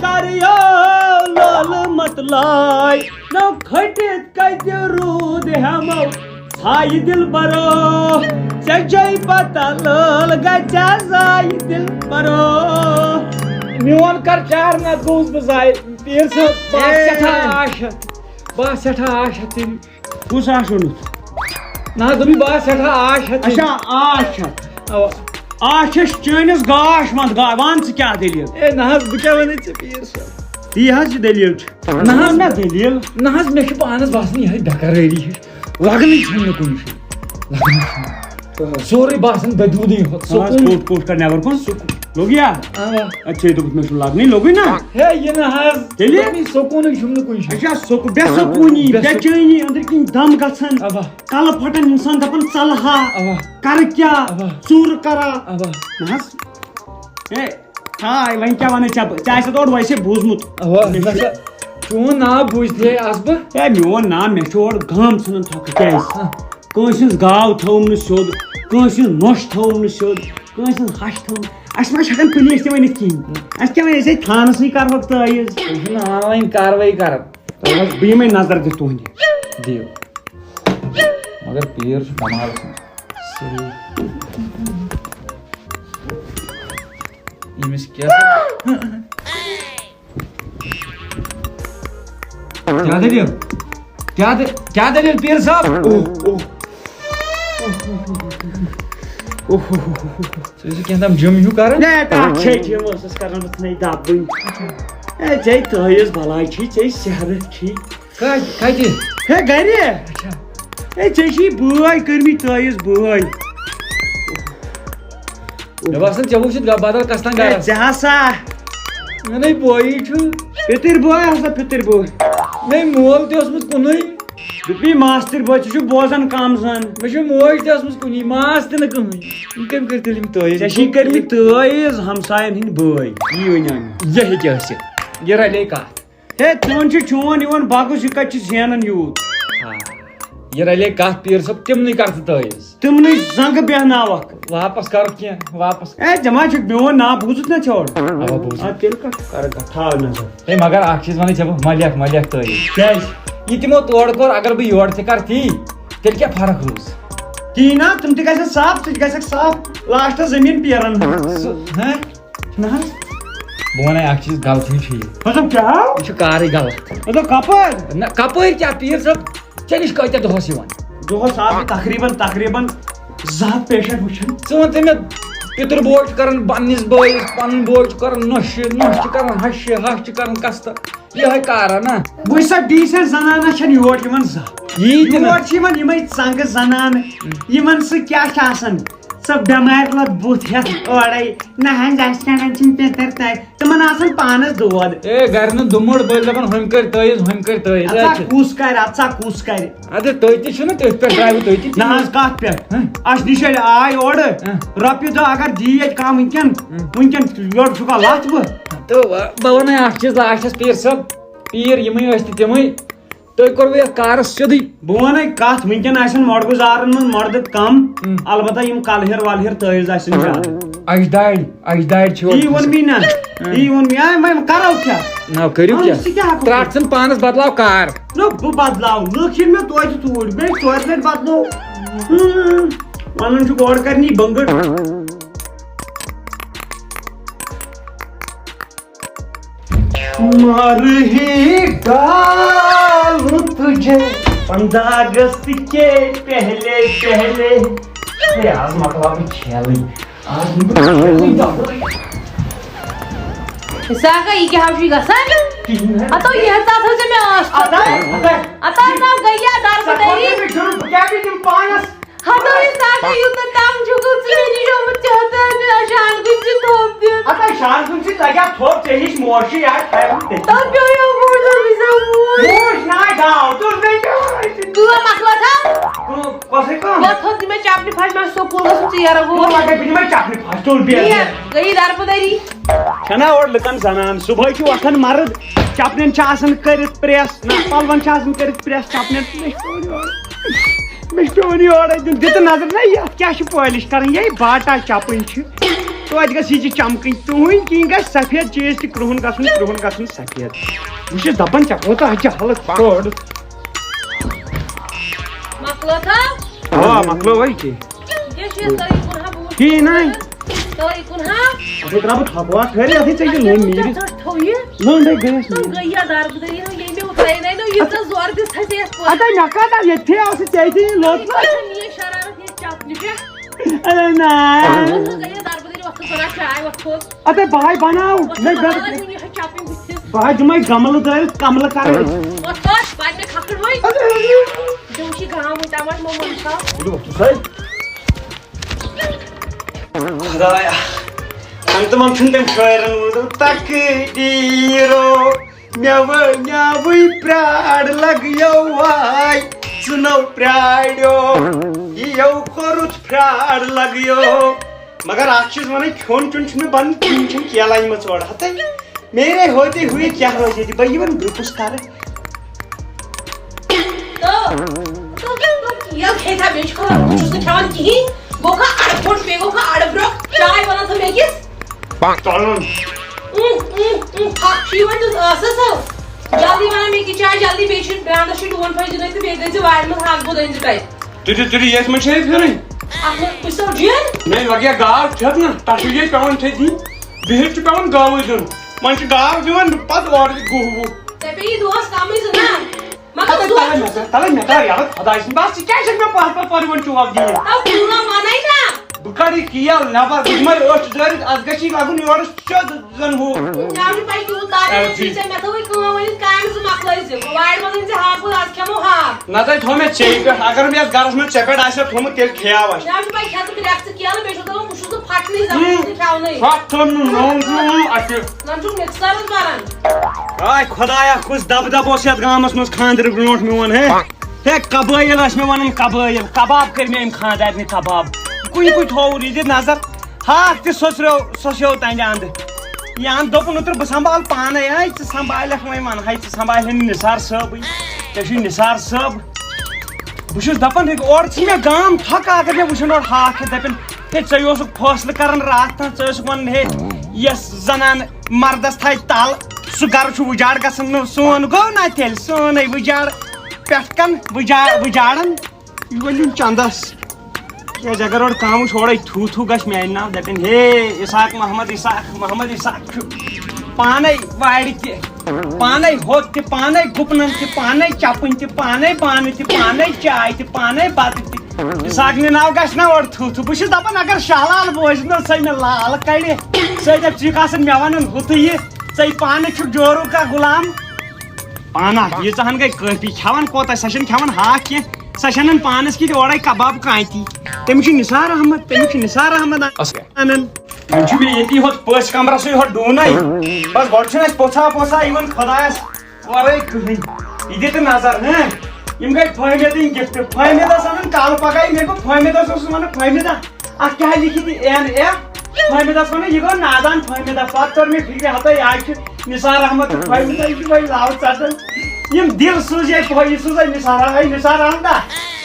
کریو لول مطلعے، نو کھٹِتھ کتہِ روٗد ہٮ۪مو ژھایہِ دِلبرو، ژےٚ چھے پتہ لٲل گژھِ زایہِ دِلبرو۔ میون کر چار نہ گوس بہٕ زایہِ، پیٖر صٲب، بہٕ آسہٕ اے۔ سٮ۪ٹھاہ آش ہٮ۪تھ، بہٕ آسہٕ سٮ۪ٹھاہ آش ہٮ۪تھ تیٚلہِ۔ کُس آش اوٚنُتھ؟ نہ حظ، دوٚپُے بہٕ آسہٕ سٮ۪ٹھاہ آش ہٮ۪تھ۔ اچھا، آش ہٮ۪تھ۔ اَوا۔ آش چھَس چٲنِس گاش منٛز گا-، وَن ژٕ کیٛاہ دٔلیٖل؟ اے نہ حظ، بہٕ کیٛاہ وَنَے ژےٚ پیٖر صٲب؟ تی حظ چھِ دٔلیٖل چھِ۔ نہ حظ۔ وَن نہ دٔلیٖل۔ نہ حظ، مےٚ چھُ پانَس باسان یِہوٚے بے قرٲری ہِش۔ لَگنٕے چھَم نہٕ کُنہِ جایہِ۔ لَگنٕے چھَم نہٕ۔ سورُے باسان دٔدوٗدٕے ہوت۔ نہ حظ، سکوٗن۔ کوٚٹ، کوٚٹ کَر نٮ۪بَر کُن۔ سکوٗن۔ لوٚگ یا؟ اَوا۔ اَدٕ ژےٚ دوٚپُتھ مےٚ چھُنہٕ لَگنٕے، لوٚگُے نہ؟ ہے، یہِ نہ حظ۔ تیٚلہِ؟ دوٚپمَے سکوٗنٕے چھُم نہٕ کُنہِ جایہِ۔ اچھا، سکوٗن، بے سکوٗنی، لَگنٕے۔ بے چینی، أنٛدٕرۍ کِنۍ دَم گژھان۔ اَوا۔ کَلہٕ پھٹان، اِنسان دَپان، "ژَلہٕ ہا، اَوا۔ کَرٕ کیٛاہ؟ اَوا۔ ژوٗرٕ کَرا؟" اَوا۔ نہ حظ۔ ہے، ہاے، وۄنۍ کیٛاہ وَنَے ژےٚ بہٕ؟ ژےٚ آسہِ اورٕ ویسے بوٗزمُت۔ اَوا، نہ سا، چون ناو بوٗزتھٕے آسہٕ بہٕ۔ ہے، میون ناو، مےٚ چھُ اورٕ گام ژھٕنان تھۄکہٕ۔ کیٛازِ؟ ہاں۔ کٲنٛسہِ ہٕنٛز گاو تھٲوٕم نہٕ سیوٚد، کٲنٛسہِ ہٕنٛز نۄش تھٲوٕم نہٕ سیوٚد، کٲنٛسہِ ہٕنٛز ہَش تھٲوٕم۔ اَسہِ ما چھِ ہٮ۪کان پُلیٖس تہِ ؤنِتھ کِہیٖنۍ۔ اَسہِ کیٛاہ وَنہِ؟ أسۍ ہے تھانَس نٕے کَرہوکھ تٲویٖز۔ تُہۍ چھِو نہٕ online کاروٲیی کَران۔ تَلہٕ حظ، بہٕ یِمَے نظر دِتھ تُہٕنٛدِ۔ دِیِو۔ مگر پیٖر چھُ کمالَس منٛز۔ صحیح۔ ییٚمِس کیٛاہ؟ کیٛاہ دٔلیٖل؟ کیٛاہ دٔ-، کیٛاہ دٔلیٖل پیٖر صٲب؟ اوہ، اوہ۔ اوہ، اوہ، اوہ، اوہ۔ ژٕ ٲسِکھ کینٛہہ تام gym ہیوٗ کران؟ ہے، تَتھ چھے gym ٲسٕس کران، بہٕ ژھٕنے دَبٕنۍ۔ ہے، ژےٚ تٲویٖز بَلاے چھی، ژےٚ سیرٕ چھی۔ کَتہِ؟ کَتہِ؟ ہے، گَرِ۔ اچھا۔ ہے، ژےٚ چھی بٲے کٔرمٕتۍ تٲویٖز بٲے۔ مےٚ باسان، ژےٚ وُچھُتھ بدل کس تام ہے، گرس۔ ژےٚ ہسا۔ مےٚ نے بویی چھُ۔ پِتٕرۍ بوے ہسا، پِتٕرۍ بوے۔ مےٚ مول تہِ اوسمُت کُنُے۔ دوٚپی ماستٕرۍ بوے، ژٕ چھُکھ بوزان کم زن۔ مےٚ چھُ موج تہِ ٲسمٕژ کُنی، ماس تہِ نہٕ کٕہٕنۍ۔ یِم کٔمۍ کٔرۍ تیٚلہِ یِم تٲویٖز؟ ژےٚ چھی کٔرمٕتۍ تٲویٖز ہمساین ہٕنٛدۍ بٲے، یی وۄنۍ اَنہِ۔ یہِ ہیٚکہِ ٲسِتھ۔ یہِ رلے کتھ۔ ہے، چون چھُ چون یِوان بغُز، یہِ کتہِ چھُ زینان یوٗت؟ آ۔ یہِ رلے کتھ پیٖر صٲب، تِمنٕے کر ژٕ تٲویٖز۔ تِمنٕے زنٛگہٕ بیہناوکھ۔ واپس کرُکھ کینٛہہ، واپس۔ ہے، ژےٚ ما چھُکھ میون ناو بوٗزُتھ نا ژھیوٚڑ؟ اوا، بوٗزُتھ۔ آ، تیٚلہِ کتھ کر، کتھ تھاو نظر۔ ہے، مگر اکھ چیٖز ونے ژےٚ بہٕ، مہ لیکھ، مہ لیکھ تٲویٖز۔ کیٛازِ؟ یہِ تِمو تورٕ کوٚر، اگر بہٕ یورٕ تہِ کرٕ تی، تیٚلہِ کیٛاہ فرق روٗز؟ تی نا، تِم تہِ گژھن صاف، ژٕ تہِ گژھکھ صاف، لاسٹس زٔمیٖن پیرن۔ سُہ، ہہ؟ نہ حظ۔ بہٕ وَنَے اَکھ چیٖز، غلطی چھِ یہِ۔ مطلب کیٛاہ؟ یہِ چھُ کارٕے غلط۔ مطلب کَپٲرۍ؟ نہ، کَپٲرۍ کیٛاہ، پیٖر صٲب؟ ژےٚ نِش کۭتیٛاہ دۄہَس یِوان؟ دۄہس آسہٕ بہٕ تقریباً تقریباً زٕ ہتھ پیشنٹ وٕچھان۔ ژٕ وَن تہٕ مےٚ، پِتُر بوے چھُ کران پننِس بٲیِس، پنٕنۍ بٲے چھُ کران نۄشہِ، نۄشہِ چھِ کران ہشہِ، ہش چھِ کران کستہٕ۔ یِہوٚے کارا نا؟ وٕچھ سا، decent زنانہ چھَنہٕ یور یِوان زانٛہہ۔ یی تہِ نہٕ۔ یور چھِ یِوان یِمَے ژنٛگہٕ زنانہٕ، یِمَن سۭتۍ کیٛاہ چھِ آسان؟ سۄ بٮ۪مارِ لَد بُتھ ہٮ۪تھ اورَے، نہ حظ، اَسہِ کیٛاہ نہ چھِنہٕ پیٚتٕر تَتہِ۔ تِمَن آسان پانَس دود۔ اے، گرِ نہٕ دُمُڑ بٔلۍ دَپان، ہُمۍ کٔرۍ تٲیٖز، ہُمۍ کٔرۍ تٲیٖز۔ اَتھ اے، سا چھِ۔ کُس کَرِ، اَتھ سا کُس کَرِ؟ اَدٕ تُہۍ تہِ چھِو نہٕ تٔتھۍ پٮ۪ٹھ درٛاوٕ، تُہۍ تہِ ہہ؟ نہ حظ، کَتھ پٮ۪ٹھ؟ ہہ؟ اَسہِ نِش ییٚلہِ آے اورٕ، ہہ؟ رۄپیہِ دَہ اگر دی ییٚتہِ کانٛہہ وٕنکٮ۪ن، ہہ؟ وٕنکٮ۪ن یورٕ چھُکھا لَتھ بہٕ؟ تہٕ وۄنۍ، بہٕ وَنَے اَکھ چیٖز لاسٹَس، پیٖر صٲب، پیٖر یِمٕے ٲسۍ تہٕ تِمٕے۔ تُہۍ کوٚروٕ یَتھ کارَس سیوٚدُے۔ بہٕ وَنَے کَتھ، وٕنکٮ۪ن آسَن مۄڑگُزارَن منٛز مۄڑدٕ کَم، ہم۔ البتہ یِم کَلہِر وَلہِر تٲویٖز آسَن زیادٕ۔ اَجدادِ، اَجدادِ چھِ یی ووٚن مےٚ نا، ہم۔ یی ووٚن مےٚ، آ، وۄنۍ کَرو کیٛاہ؟ نہ، کٔرِو اَہَن کیٛاہ؟ سُہ کیٛاہ ہٮ۪کو ترٛٹھ ژھٕن پانَس بدلاو کار۔ نہ، بہٕ بدلاو، لُکھ یِن مےٚ توتہِ توٗرۍ، بیٚیہِ ژورِ لَٹہِ بدلو۔ ہم، وَنان چھُ گۄڈٕ کَرنی بٔنٛگٕر۔ مر ہی ڈالوں تجھے پندرہ اگست کے پہلے پہلے۔ ہے، آز مۄکلاو بہٕ کھیلٕے۔ آز نہٕ بہٕ کھیلٕے دۄدرے۔ اِسحاقا، یہِ کیٛاہ حظ چھُے گژھان؟ کِہیٖنۍ نہٕ۔ ہتو، یہِ ہسا تھٲو ژےٚ مےٚ ٲس۔ اَتھ ہا، اَتھ ہا۔ اَتھ ہا، اَتھ ہا گٔے یا دربہٕ ژےٚ کھوٚت دٲری۔ نہٕ مےٚ جُرم، بہٕ کیٛاہ بیٚیہِ دِمہٕ پانَس؟ ہتو، یہِ ساقا یوٗتاہ تنگ چھُکھ ژٕ مےٚ نِش آمُت، ژےٚ ہتو مےٚ شاندُن چھِ تھوٚپ دیُن۔ ہتا شاندُن چھِ لگیا تھوٚپ، ژےٚ ہِش موشی آے کھرِ تٔتی۔ تَتھ پیوٚو یہِ وُڈ، مےٚ زن وُڈ۔ موج ناے گاو، تُل مےٚ یہِ۔ کٲم مۄکلٲو تھا؟ کٲم، کۄسٕے کٲم؟ یَتھ ہُتھ نہٕ مےٚ چپنہِ پھَش، مےٚ چھُ سکوٗل گژھُن، ژیر گوٚو۔ تُل لگے بہٕ نِمَے چپنہِ پھَش، تُل بیٚہہ۔ یہِ گٔیی دربٕدٔری۔ چھَنا اورٕ لُکن زنان، صُبحٲے چھُ وۄتھان مرد، چپنٮ۪ن چھِ آسان کٔرِتھ پریس، نہ پلون چھِ آسان کٔرِتھ پریس، چپنٮ۪ن۔ مےٚ چھُ پیوٚمُت یورے دیُن۔ دِتہٕ نظر نہ، یتھ کیٛاہ چھِ پٲلِش کرٕنۍ؟ یے باٹا چپٕنۍ چھِ۔ توتہِ گژھِ یہِ تہِ چمکٕنۍ۔ تُہُنٛد کِنۍ گژھِ سفید چیٖز تہِ کرٛہُن گژھُن، کرٛہُن گژھُن سفید۔ بہٕ چھُس دپان، ژےٚ کوتاہ جہلت کٔر۔ مۄکلٲو تھا؟ آ، مۄکلٲو وۄنۍ کہِ۔ یہِ چھُ یہِ تٲریٖخ کُن ہا بوٗٹھ۔ ٹھیٖک نہ؟ تٲریٖخ کُن ہا۔ اَتھ ہے ترٛاو بہٕ تھپھ وَتھ، ٹھٔہرِو، اَتھ ہے ژےٚ یہِ لٔنٛڈ نیٖرِتھ۔ ژٕ تھوٚو یہِ۔ لٔنٛڈ ہے گٔیَس تہٕ نیٖرِتھ۔ گٔے یا دَربٕدٔری ہُنٛد ییٚمہِ اوترَے نَے نہٕ ییٖژاہ زورٕ دِژ اَسہِ یَتھ پٲٹھۍ۔ اَدٕ نہ کَتھ اَتھ ییٚتہِ تھٕے آو سُہ ژےٚ تہِ لوٚت یہِ لوٚت۔ چھَنہٕ یہِ شرارت ییٚتہِ چَپنہِ پٮ۪ٹھ۔ اَدٕ نہ۔ وۄتھ گٔے یا دَربٕدٔری، وۄتھ ژٕ بَناو چاے، وۄتھ کھوٚت۔ اَدٕ بہٕ ہاے بَناو، وۄتھ نہ ژٕ بَناو گژھ۔ وۄنۍ یہِ ہا چَپٕنۍ بٕتھِس۔ بہٕ ہاے دِمَے گملہٕ دٲرِتھ، کملہٕ کَرَے۔ وۄتھ کھوٚت، پَتہٕ مےٚ کھَکھٕر وۄنۍ۔ اَدٕ تِم چھِ گامٕتۍ، تَمَتھ مےٚ ووٚن سا۔ ؤلِو وۄتھِو سا۔ خدایا، ہنگتہٕ منٛگ چھُنہٕ تٔمۍ شٲعرن ووٚنمُت، تقدیٖرو، مےٚ ؤنیاوٕے پرٛار لگیو واے، ژٕ نو پرٛاریو، یِیو کوٚرُتھ پرٛار لگیو۔ مگر اکھ چیٖز وَنَے، کھیوٚن چیوٚن چھُنہٕ مےٚ بنان کِہیٖنۍ، چھُنہٕ کیلَے مےٚ ژوٚٹ ہَتَے۔ میرے ہوتے ہوئے کیا حٲجی، بہٕ یِمَن گرُپَس کَرٕ۔ تہٕ، تہٕ کیٛاہ گوٚو؟ ییٚلہِ کھیٚیہِ تھا بیٚیہِ چھُ کھٮ۪وان، بہٕ چھُس نہٕ کھٮ۪وان کِہیٖنۍ۔ گوٚو کھا اَڑٕ پھوٚٹ، بیٚیہِ گوٚو کھا اَڑٕ برٛۄکھ۔ چاے وَنان تھٲو مےٚ کِس؟ ژَلُن۔ اۭں، اۭں، اۭں، پھَکھ چھُ یِوان تہٕ ٲسَس ہو۔ جلدی وَنان مےٚ کہِ چاے جلدی، بیٚیہِ چھُ برٛانٛدَس چھُ ڈوٗنۍ پھٔلۍ زٕ دۄہہِ تہٕ بیٚیہِ دٔنۍ زِ وارِ منٛز ہاکھ بوٚد أنۍ زِ تَتہِ۔ تُلِو، تُلِو، ییٚتھۍ منٛز چھِ أسۍ پھِرٕنۍ۔ اَتھ منٛز بہٕ چھُسو جِن۔ نہ، لۄگیا گاو چھَکھ نہ، تَتھ چھُ ییٚتہِ پٮ۪وان چھےٚ دِنۍ۔ بِہِتھ چھُ پٮ۪وان گاوٕے دیُن۔ وۄنۍ چھُ گاو دِوان پَتہٕ اورٕ تہِ گُہہ وُہ۔ ژےٚ پیٚیی دۄہَس کَمٕے زٕ نا۔ مگر اَدٕ دۄہَس تَلَے مےٚ، تَلَے مےٚ کَر یَلہٕ خۄداے سُنٛد۔ بَس ژٕ کیٛازِ چھَکھ مےٚ پَتھ پَتھ پَرٕ وَن چوب دِوان؟ تَو کُنہِ وَنَے نا۔ بہٕ کَرٕ یہِ کیل نٮ۪بَر، بہٕ دِمَے أچھ دٲرِتھ، اَتھ گژھِ یہِ لَگُن یورٕ سیوٚد۔ زن ہُہ۔ مےٚ چھُ پَے تیوٗت تاران اے، چھُے جی۔ ژےٚ، مےٚ تھٲوٕے کٲم ؤنِتھ کامہِ زٕ مۄکلٲے زِ۔ وارِ منٛز أنۍ زِ ہاکھ گوٚو، آز کھٮ۪مو ہاکھ۔ نہ تہٕ تھوٚو مےٚ ژیٚیہِ پٮ۪ٹھ، اگر مےٚ یَتھ گرس منٛز ژےٚ پٮ۪ٹھ آسہِ ہا تھوٚومُت، تیٚلہِ کھیٚیاو اَسہِ۔ مےٚ چھُ پَے کھٮ۪تھ ژٕ کرٛٮ۪کھ ژٕ کیلہٕ، بیٚیہِ چھُس دَپان بہٕ چھُس نہٕ پھٹنٕے زَن، بہٕ چھُس نہٕ کھٮ۪ونٕے۔ پھٹھ تھوٚو نہٕ نوٚو نوٚو اَسہِ۔ زَن چھُکھ مِکسَرَس بَران۔ آے خۄدایا، کُس دَبہٕ دَبہٕ اوس یَتھ گامَس منٛز خانٛدرٕ برونٛٹھ میون، ہے؟ ہے، قبٲیِل ٲسۍ مےٚ وَنان، قبٲیِل۔ کباب کٔرۍ مےٚ أمۍ خانٛدارنہِ کباب۔ کُنہِ کُنہِ تھوٚو یہِ دِتھ نظر۔ ہاکھ تہِ سوٚسریو، سوٚسیو تَنہِ اَنٛدٕ۔ یہِ اَنٛد دوٚپُن، اوترٕ بہٕ سنبھال پانَے۔ ہے، ژٕ سنبھالکھ وۄنۍ، وَنہٕ ہے، ژٕ سنبھالہِ نہٕ نثار صٲبٕے۔ ژےٚ چھُے نثار صٲب۔ بہٕ چھُس دَپان، ہے، اورٕ ژھٕنہِ مےٚ گام تھۄکہٕ، اگر مےٚ وٕچھَن اورٕ ہاکھ کھٮ۪تھ، دَپن، ہے، ژےٚ اوسُکھ فٲصلہٕ کَران راتھ تام، ژٕ ٲسٕکھ وَنان، ہے، یۄس زَنان مَردَس تھایہِ تَل، سُہ گَرٕ چھُ وُجاڑ گژھان۔ نہٕ سون گوٚو نہ تیٚلہِ، سونُے وُجاڑ پٮ۪ٹھ کَن وُجا-، وُجاڑَن۔ یہِ ؤنِو چندس۔ کیٛازِ اگر اورٕ کانٛہہ وٕچھ، اورَے تھوٗ تھوٗ گژھِ میٛانہِ ناو، دَپن، ہے، اسحاق محمد، اسحاق محمد، اسحاق چھُ پانَے وارِ تہِ۔ پانے ہوٚت تہِ، پانے گُپنن تہِ، پانے چپٕنۍ تہِ، پانے بانہٕ تہِ، پانے چاے تہِ، پانے بتہٕ تہِ۔ زگنہِ ناو گژھِ نا اورٕ تھُو تھُو۔ بہٕ چھُس دپان، اگر شاہ لال بوزِ نہ، سۄ مےٚ لال کڑِ، سۄ دپہِ، ژٕ چھُکھ آسان مےٚ ونان ہُتھُے یہِ، ژے پانہٕ چھُکھ جورو کا غلام۔ پانہ ییٖژاہ ہن گٔے کٲفی، کھٮ۪وان کوتاہ، سۄ چھنہٕ کھٮ۪وان ہاکھ کینٛہہ، سۄ چھنہٕ پانس کِتھ اورے کباب کانتی۔ تٔمِس چھُ نثار احمد، تٔمِس چھُ نثار احمد انان۔ وۄنۍ چھُ مےٚ ییٚتی ہوٚت پٔژھۍ کمرَسٕے ہوٚت ڈوٗنَے۔ بس گۄڈٕ چھُنہٕ اَسہِ پوٚژھا پوٚژھا یِوان خۄدایَس ورٲے کٕہٕنۍ۔ یہِ دِ تہٕ نظر، ہہ؟ یِم گٔے فٲہمِدٕنۍ گِفٹ۔ فٲہمِدَس اَنان کالہٕ پگاہ، یہِ مےٚ گوٚو فٲہمِدَس اوسُس وَنان، فٲہمِدہ، اَتھ کیٛاہ لیکھِتھ یہِ این ایف؟ فٲہمِدَس وَنان، یہِ گوٚو نادان فٲہمِدہ۔ پَتہٕ توٚر مےٚ فِکرِ، ہَتَے یہِ چھُ نثار احمد تہٕ فٲہمِدہ، یہِ چھُ وۄنۍ لاوٕ ژَٹان۔ یِم دِل سوٗزۍ یہِ فٲہمِدٕ سوٗزۍ نثار، ہے نثار احمدہ،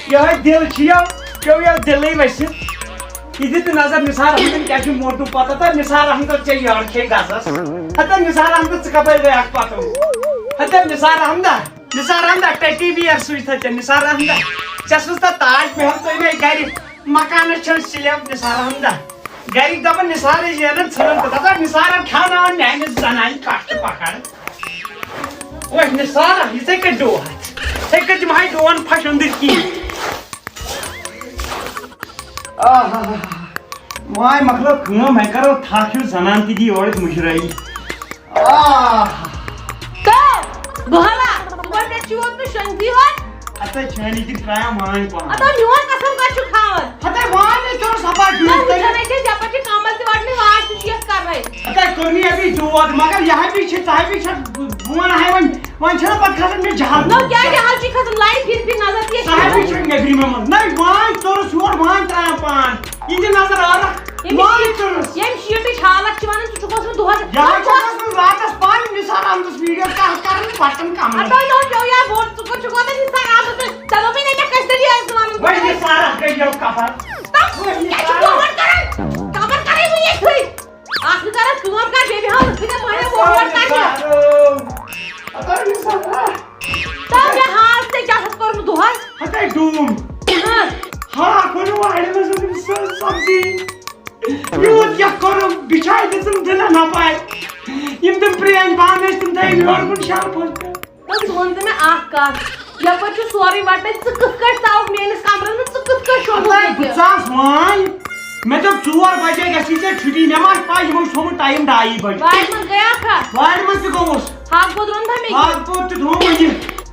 یِہوٚے دِل چھُ یَو، پیوٚو یَو دِلٕے ؤسِتھ۔ یہِ دِ تہٕ نظر نثار احمدن کیٛاہ چھُ موٹوٗ پتہ تہٕ نثار احمد ژےٚ یارٕ کھے گژھس۔ ہتا نثار احمد ژٕ کپٲرۍ گٔیکھ پتہٕ؟ ہتا نثار احمدہ، نثار احمدہ ٹیڈی بیئر سوٗزتھا ژےٚ نثار احمدہ؟ ژےٚ سوٗزتھا تاج محل تُہۍ مےٚ گرِ؟ مکانس چھَنہٕ سِلیب نثار احمدہ۔ گرِکۍ دپان نثارٕے زینان ژھٕنُن تہٕ دپان نثارن کھیٛاوناوان میانہِ زنانہِ کٹھ تہٕ پکڑ۔ اوے نثار، یِتھَے کٔنۍ ڈوٗ اَتھ۔ یِتھَے کٔنۍ دِمہٕ ہاے ڈوٗن پھَش أنٛدٕرۍ کِنۍ۔ آہا۔ وۄنۍ مۄکلٲو کٲم، وۄنۍ کَرو تھَپھ ہیوٗ زنان تہِ دی یورٕچ مُشرٲیی۔ آہا۔ تہٕ بہٕ ہلا، صُبحن پٮ۪ٹھ چھُ یوت نہٕ شۄنٛگتھٕے ہوت۔ ہَتَے چھٲنی کِنۍ ترٛایَم وانۍ پَہَم۔ ہَتَے میون قسم کَتھ چھُکھ تھاوان؟ ہَتَے وانۍ نے ژوٚرُس اَپٲرۍ نہ، ڈُنِتھ وٕچھان تٔمۍ۔ ہے چھِ أسۍ یَپٲرۍ چھِ کَمَل تہِ وَٹنٕے، واش تہِ چھُ یَتھ کَرنَے۔ ہَتَے کوٚر مےٚ یَپٲرۍ دود، مگر یہِ ہَے چھِ، ژٕ ہَے چھَکھ، بہٕ وَنہٕ ہَے وۄنۍ، وۄنۍ چھَنہ پَتہٕ کھَسان مےٚ جَہل۔ نہ، کیٛازِ جَہل چھُے کھَسان؟ لَرِ پھِرِ پھِرِ نظر تہِ ژٕ ہَے چھَکھ نیٚبرِمہِ منٛز۔ نَے وانۍ ژوٚرُس یور، وانۍ ترٛایَم پان۔ یہِ تہِ نظر عٲرَق۔ ییٚمِس وانۍ شیٖٹ-، ژوٚرُس۔ ییٚمہِ شیٖٹٕچ حالت چھِ وَنان، ژٕ چھُکھ اوسمُت دۄہَس۔ یہِ ہَے چھَکھ ٲسمٕژ راتَس پانہٕ نثار احمدَس ویٖڈیو کَر کَران پَٹَن کَمرَن۔ اَدٕ وۄنۍ پیوٚو یا بوٚڑ، ژٕ کوٚت چھُکھ واتان نثار احمدَس سۭتۍ؟ ژےٚ دوٚپُے نہ مےٚ کَتہِ تیٚلہِ یہِ ٲسۍ وَنان۔ وۄنۍ نثار احمد گٔے یَو کَپَر۔ تَتھ کیٛاہ چھُ کٲم کَران؟ کَپَر کَرَے وۄنۍ ییٚتھٕے؟ اَکھ نہٕ کَران کٲم کَر، بیٚیہِ بیٚہوان أتھٕے تہٕ وۄنۍ ہا ووٹ کَرنہِ۔ اَدٕ نثار۔ تَو مےٚ ہاو ژےٚ کیٛاہ چھَتھ کوٚرمُت دۄہَس؟ ہَتَے ڈوٗم۔ ہاں۔ ہاکھ کوٚرُم وارِ منٛز، أنِم سۄ سبزی۔ یوٗت کیٛاہ کوٚرُم، بِچھایہِ دِژٕم دِلَن اَپارِ۔ یِم تِم پرٛٲنۍ بانہٕ ٲسۍ، تِم تھٲیِم یورٕ کُن شَلفَس پٮ۪ٹھ۔ ژٕ وَن تہٕ مےٚ اَکھ کَتھ، یَپٲرۍ چھُ سورُے وَٹنَے، ژٕ کِتھ کٲٹھۍ ژاوُکھ میٛٲنِس کَمرَس منٛز؟ ژٕ کِتھ کٲٹھۍ شۄنٛگُکھ ہَتَے ییٚتہِ؟ بہٕ ژاس وانۍ۔ مےٚ دوٚپ، ژور بجے گژھی ژےٚ چھُٹی، مےٚ ما چھِ پَے، یِمو چھُ تھوٚومُت ٹایم ڈایی بجہِ۔ وارِ منٛز گٔیاکھا؟ وارِ منٛز تہِ گوٚوُس۔ ہاکھ بوٚد روٚنتھا مےٚ؟ ہاکھ بوٚد تہِ تھوٚو مےٚ یہِ۔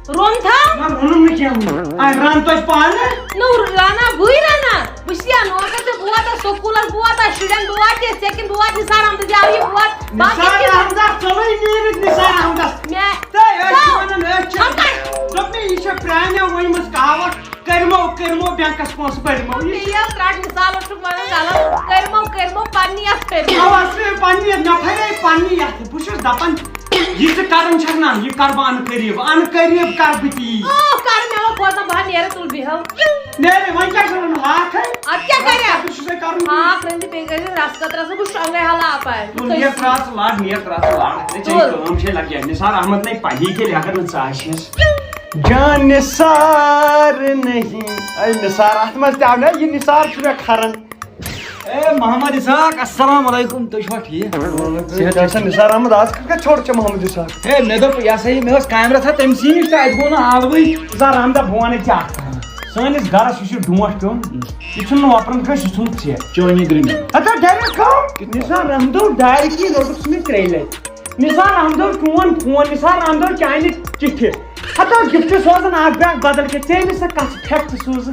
روٚنتھا؟ نہ، روٚنُم نہٕ کینٛہہ وُنہِ۔ آے، رَن توتہِ پانہٕ۔ نو، رَنا بٕے رَنا۔ بہٕ چھَس یا نوکَر تہٕ بہٕ واتہٕ سکوٗلَس، بہٕ واتہٕ شُرٮ۪ن، بہٕ واتہٕ ژےٚ کِنۍ، بہٕ واتہٕ نثار احمدَس، یہِ آو یہِ ووٹ۔ باقٕے نثار کِنہٕ؟ احمدَس، ژٕ لَے نیٖرِتھ نثار احمدَس۔ مےٚ تہٕ أسۍ چھِ تو، وَنان، أسۍ چھِ، ہَتَے۔ دوٚپ مےٚ، یہِ چھےٚ پرٛانیو ؤنمٕژ کہاوت۔ کٔرمو، کٔرمو، بینکس پونٛسہٕ بٔرمو۔ یہِ یہِ یَتھ رَٹ مِثال اوسُکھ وَنان غلط۔ کٔرمو، کٔرمو، پننہِ یَتھ کٔرمو۔ اَوا، سُہ پننہِ یَتھ، مےٚ پھرے پننہِ یَتھ۔ بہٕ چھُس دَپان، یہِ ژٕ کَران چھَکھ نا، یہِ کَرٕ بہٕ اَنہٕ قریٖب، اَنہٕ قریٖب کَرٕ بہٕ تی۔ او، کَر مےٚ وۄنۍ کھوژان، بہٕ ہا نیرٕ تُل بیٚہو۔ نیرٕ، وۄنۍ کیٛاہ چھُ رَنُن؟ ہاکھ ہے؟ اَدٕ کیٛاہ کَرِ؟ ہاکھ تہِ چھُ سُے کَرُن۔ ہاکھ رٔنۍ تہٕ بیٚیہِ کٔرۍ زِ رَس قطرَس، بہٕ شۄنٛگَے حالہ اَپارِ۔ تُل، نیر ترٛاو ژٕ لَڑ، نیر ترٛاو ژٕ لَڑ۔ ژےٚ چھے تُل۔ کٲم چھے لَگہِ۔ نثار احمد نے پَنی کے لیاقت نہٕ ژٕ آسہِ۔ جان نثار نہیں۔ اے نثار، اتھ منٛز تہِ آو نہ، یہِ نثار چھُ مےٚ کھران۔ اے محمد اسحاق، السلام علیکم، تُہۍ چھِوا ٹھیٖک؟ صحت چھا؟ نثار احمد، آز کتھ کتھ ژھوٚٹ ژےٚ محمد اسحاق؟ ہے، مےٚ دوٚپ، یہِ ہسا یہِ، مےٚ ٲس کامہِ رژھا تٔمۍ سٕے نِش تہٕ اتہِ گوٚو نہٕ آلوٕے۔ نثار احمد، بہٕ ونے ژےٚ اکھ کتھ۔ سٲنِس گرس یُس یہِ ڈونٛٹھ پیوٚن، یہِ ژھُن نہٕ وۄپرن کٲنٛسہِ، یہِ ژھُن ژےٚ۔ چٲنی درٕنۍ۔ ہتا ڈایریکٹ کم؟ نثار احمدو ڈایریکٹ یہِ روٚٹُکھ ژٕ مےٚ ترٛیٚیہِ لٹہِ۔ نثار احمدو چون فون، نثار احمدو چانہِ چِٹھِ۔ ہتا گفٹ سوزان اکھ بیاکھ بدل کینٛہہ، ژےٚ أمِس سۄ کتھ پھیکھ تہٕ سوزٕ۔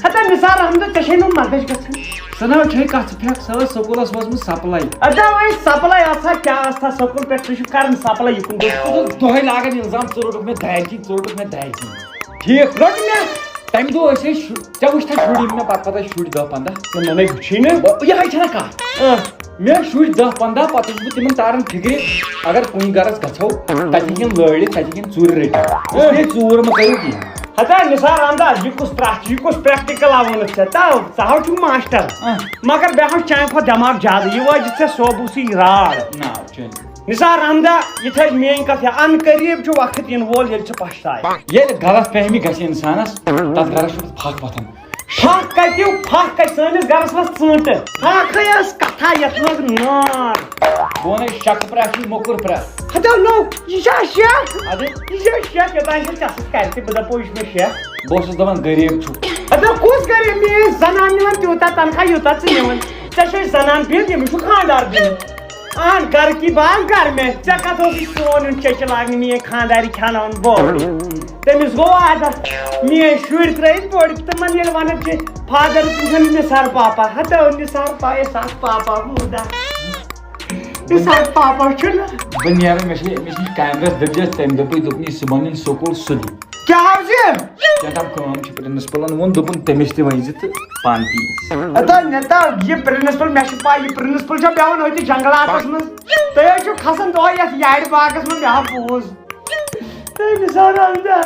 ہتا نثار احمدو، ژےٚ چھے نہٕ مدد گژھان۔ سۄ نہ چھے کتھ پھیکھ، سۄ ٲس سکوٗلس وٲژمٕژ سپلاے۔ ادا وۄنۍ سپلاے آسہا کیٛاہ آسہا، سکوٗل پٮ۪ٹھ ژٕ چھُکھ کران سپلاے یہِ کُن۔ بہٕ چھُس دۄہے لاگان الزام، ژٕ روٚٹُکھ مےٚ دارِ کِنۍ، ژٕ روٚٹُکھ مےٚ دارِ کِنۍ۔ ٹھیٖک۔ روٚٹ مےٚ۔ تَمہِ دۄہ ٲسۍ أسۍ شُ-، ژےٚ وٕچھتھا شُرۍ مےٚ پَتہٕ پَتہٕ ٲسۍ شُرۍ دَہ پنٛداہ؟ نہ، نہ، مےٚ وٕچھُے نہٕ۔ بہٕ، یِہوٚے چھَنہ کَتھ؟ اۭں۔ مےٚ ٲسۍ شُرۍ دَہ پنٛداہ، پَتہٕ اوسُس بہٕ تِمَن تاران فِکرِ، اگر کُنہِ گَرَس گژھو، تَتہِ ہیٚکن لٲڑِتھ، تَتہِ ہیٚکن ژوٗرِ رٔٹِتھ۔ اۭں۔ اِسلیے ژوٗر مہ کٔرِو کینٛہہ۔ ہتا نثار احمد، یہِ کُس پرٛٮ۪کٹ-، یہِ کُس پرٛٮ۪کٹِکَل آو ووٚنُتھ ژےٚ؟ تَو، ژٕ ہاو چھُکھ ماسٹر۔ اۭں۔ مگر مےٚ ہاو چانہِ کھۄتہٕ دٮ۪ماغ زیادٕ، یہِ وٲجِتھ ژےٚ سوبوٗسٕے راڑ۔ نہ، چٲنۍ۔ نثار احمدہ، یہِ تھٲے میٲنۍ کتھ، یا ان قریب چھُ وقت یِنہٕ وول، ییٚلہِ ژٕ پچھتاے۔ ییٚلہِ غلط فہمی گژھِ انسانس، تتھ گرس چھُ پتہٕ پھکھ وۄتھان۔ پھکھ کتہِ، پھکھ کتہِ؟ سٲنِس گرس منٛز ژٲنٛٹہٕ۔ پھکھٕے ٲس کتھ۔ تھا یتھ منٛز نار۔ بہٕ وَنے شکہٕ پرٛٮ۪تھ چھُے موٚکُر پرٛٮ۪تھ۔ ہتو نو، یہِ چھا شیخ؟ اَدٕ؟ یہِ چھا شیخ؟ یوٚتام چھُ ژےٚ سۭتۍ کرِ تہِ، بہٕ دَپو یہِ چھُ مےٚ شیخ۔ بہٕ اوسُس دَپان غریٖب چھُ۔ ہتو کُس غریٖب؟ میٛٲنۍ زنان نِوان تیوٗتاہ تنخواہ یوٗتاہ ژٕ نِوان۔ ژےٚ چھے زنان بِہِتھ، ییٚمِس چھُ خانٛدار بِہِتھ۔ اہن گھر کی بات گھر میں، ژےٚ کتھ اوسُے سون نیُن چیٚچہِ لاگنہِ، میٛٲنۍ خانٛدارِ کھیٛاناوان بوٚڑ۔ تٔمِس گوٚو عادت، میٛٲنۍ شُرۍ ترٛٲیِتھ بوٚڑ، تِمن ییٚلہِ ونان چھِ، فادر تہِ چھُنہٕ نثار پاپا، ہتو نثار پا-، احساس پاپا بوٗزا؟ نثار پاپا چھُنہٕ۔ بہٕ نیرٕ، مےٚ چھِ، مےٚ چھِ کامہِ رژھ دٔپجس، تٔمۍ دوٚپُے، دوٚپُن، یہِ صُبحن یِن سکوٗل سُلی۔ کیٛاہ حظ یہِ؟ کیٛاہ تام کٲم چھِ، پرنسپلن ووٚن، دوٚپُن، تٔمِس تہِ ؤنۍ زِ تہٕ پانہٕ تہِ یی۔ ہتا نتا، یہِ پرنسپل، مےٚ چھِ پاے، یہِ پرنسپل چھا بیٚہوان أتھۍ جنگلاتس منٛز؟ تُہۍ حظ چھِو کھسان دۄہے یتھ یارِ باغس منٛز، مےٚ ہا بوٗز۔ تٔمِس آو رنٛگ دار۔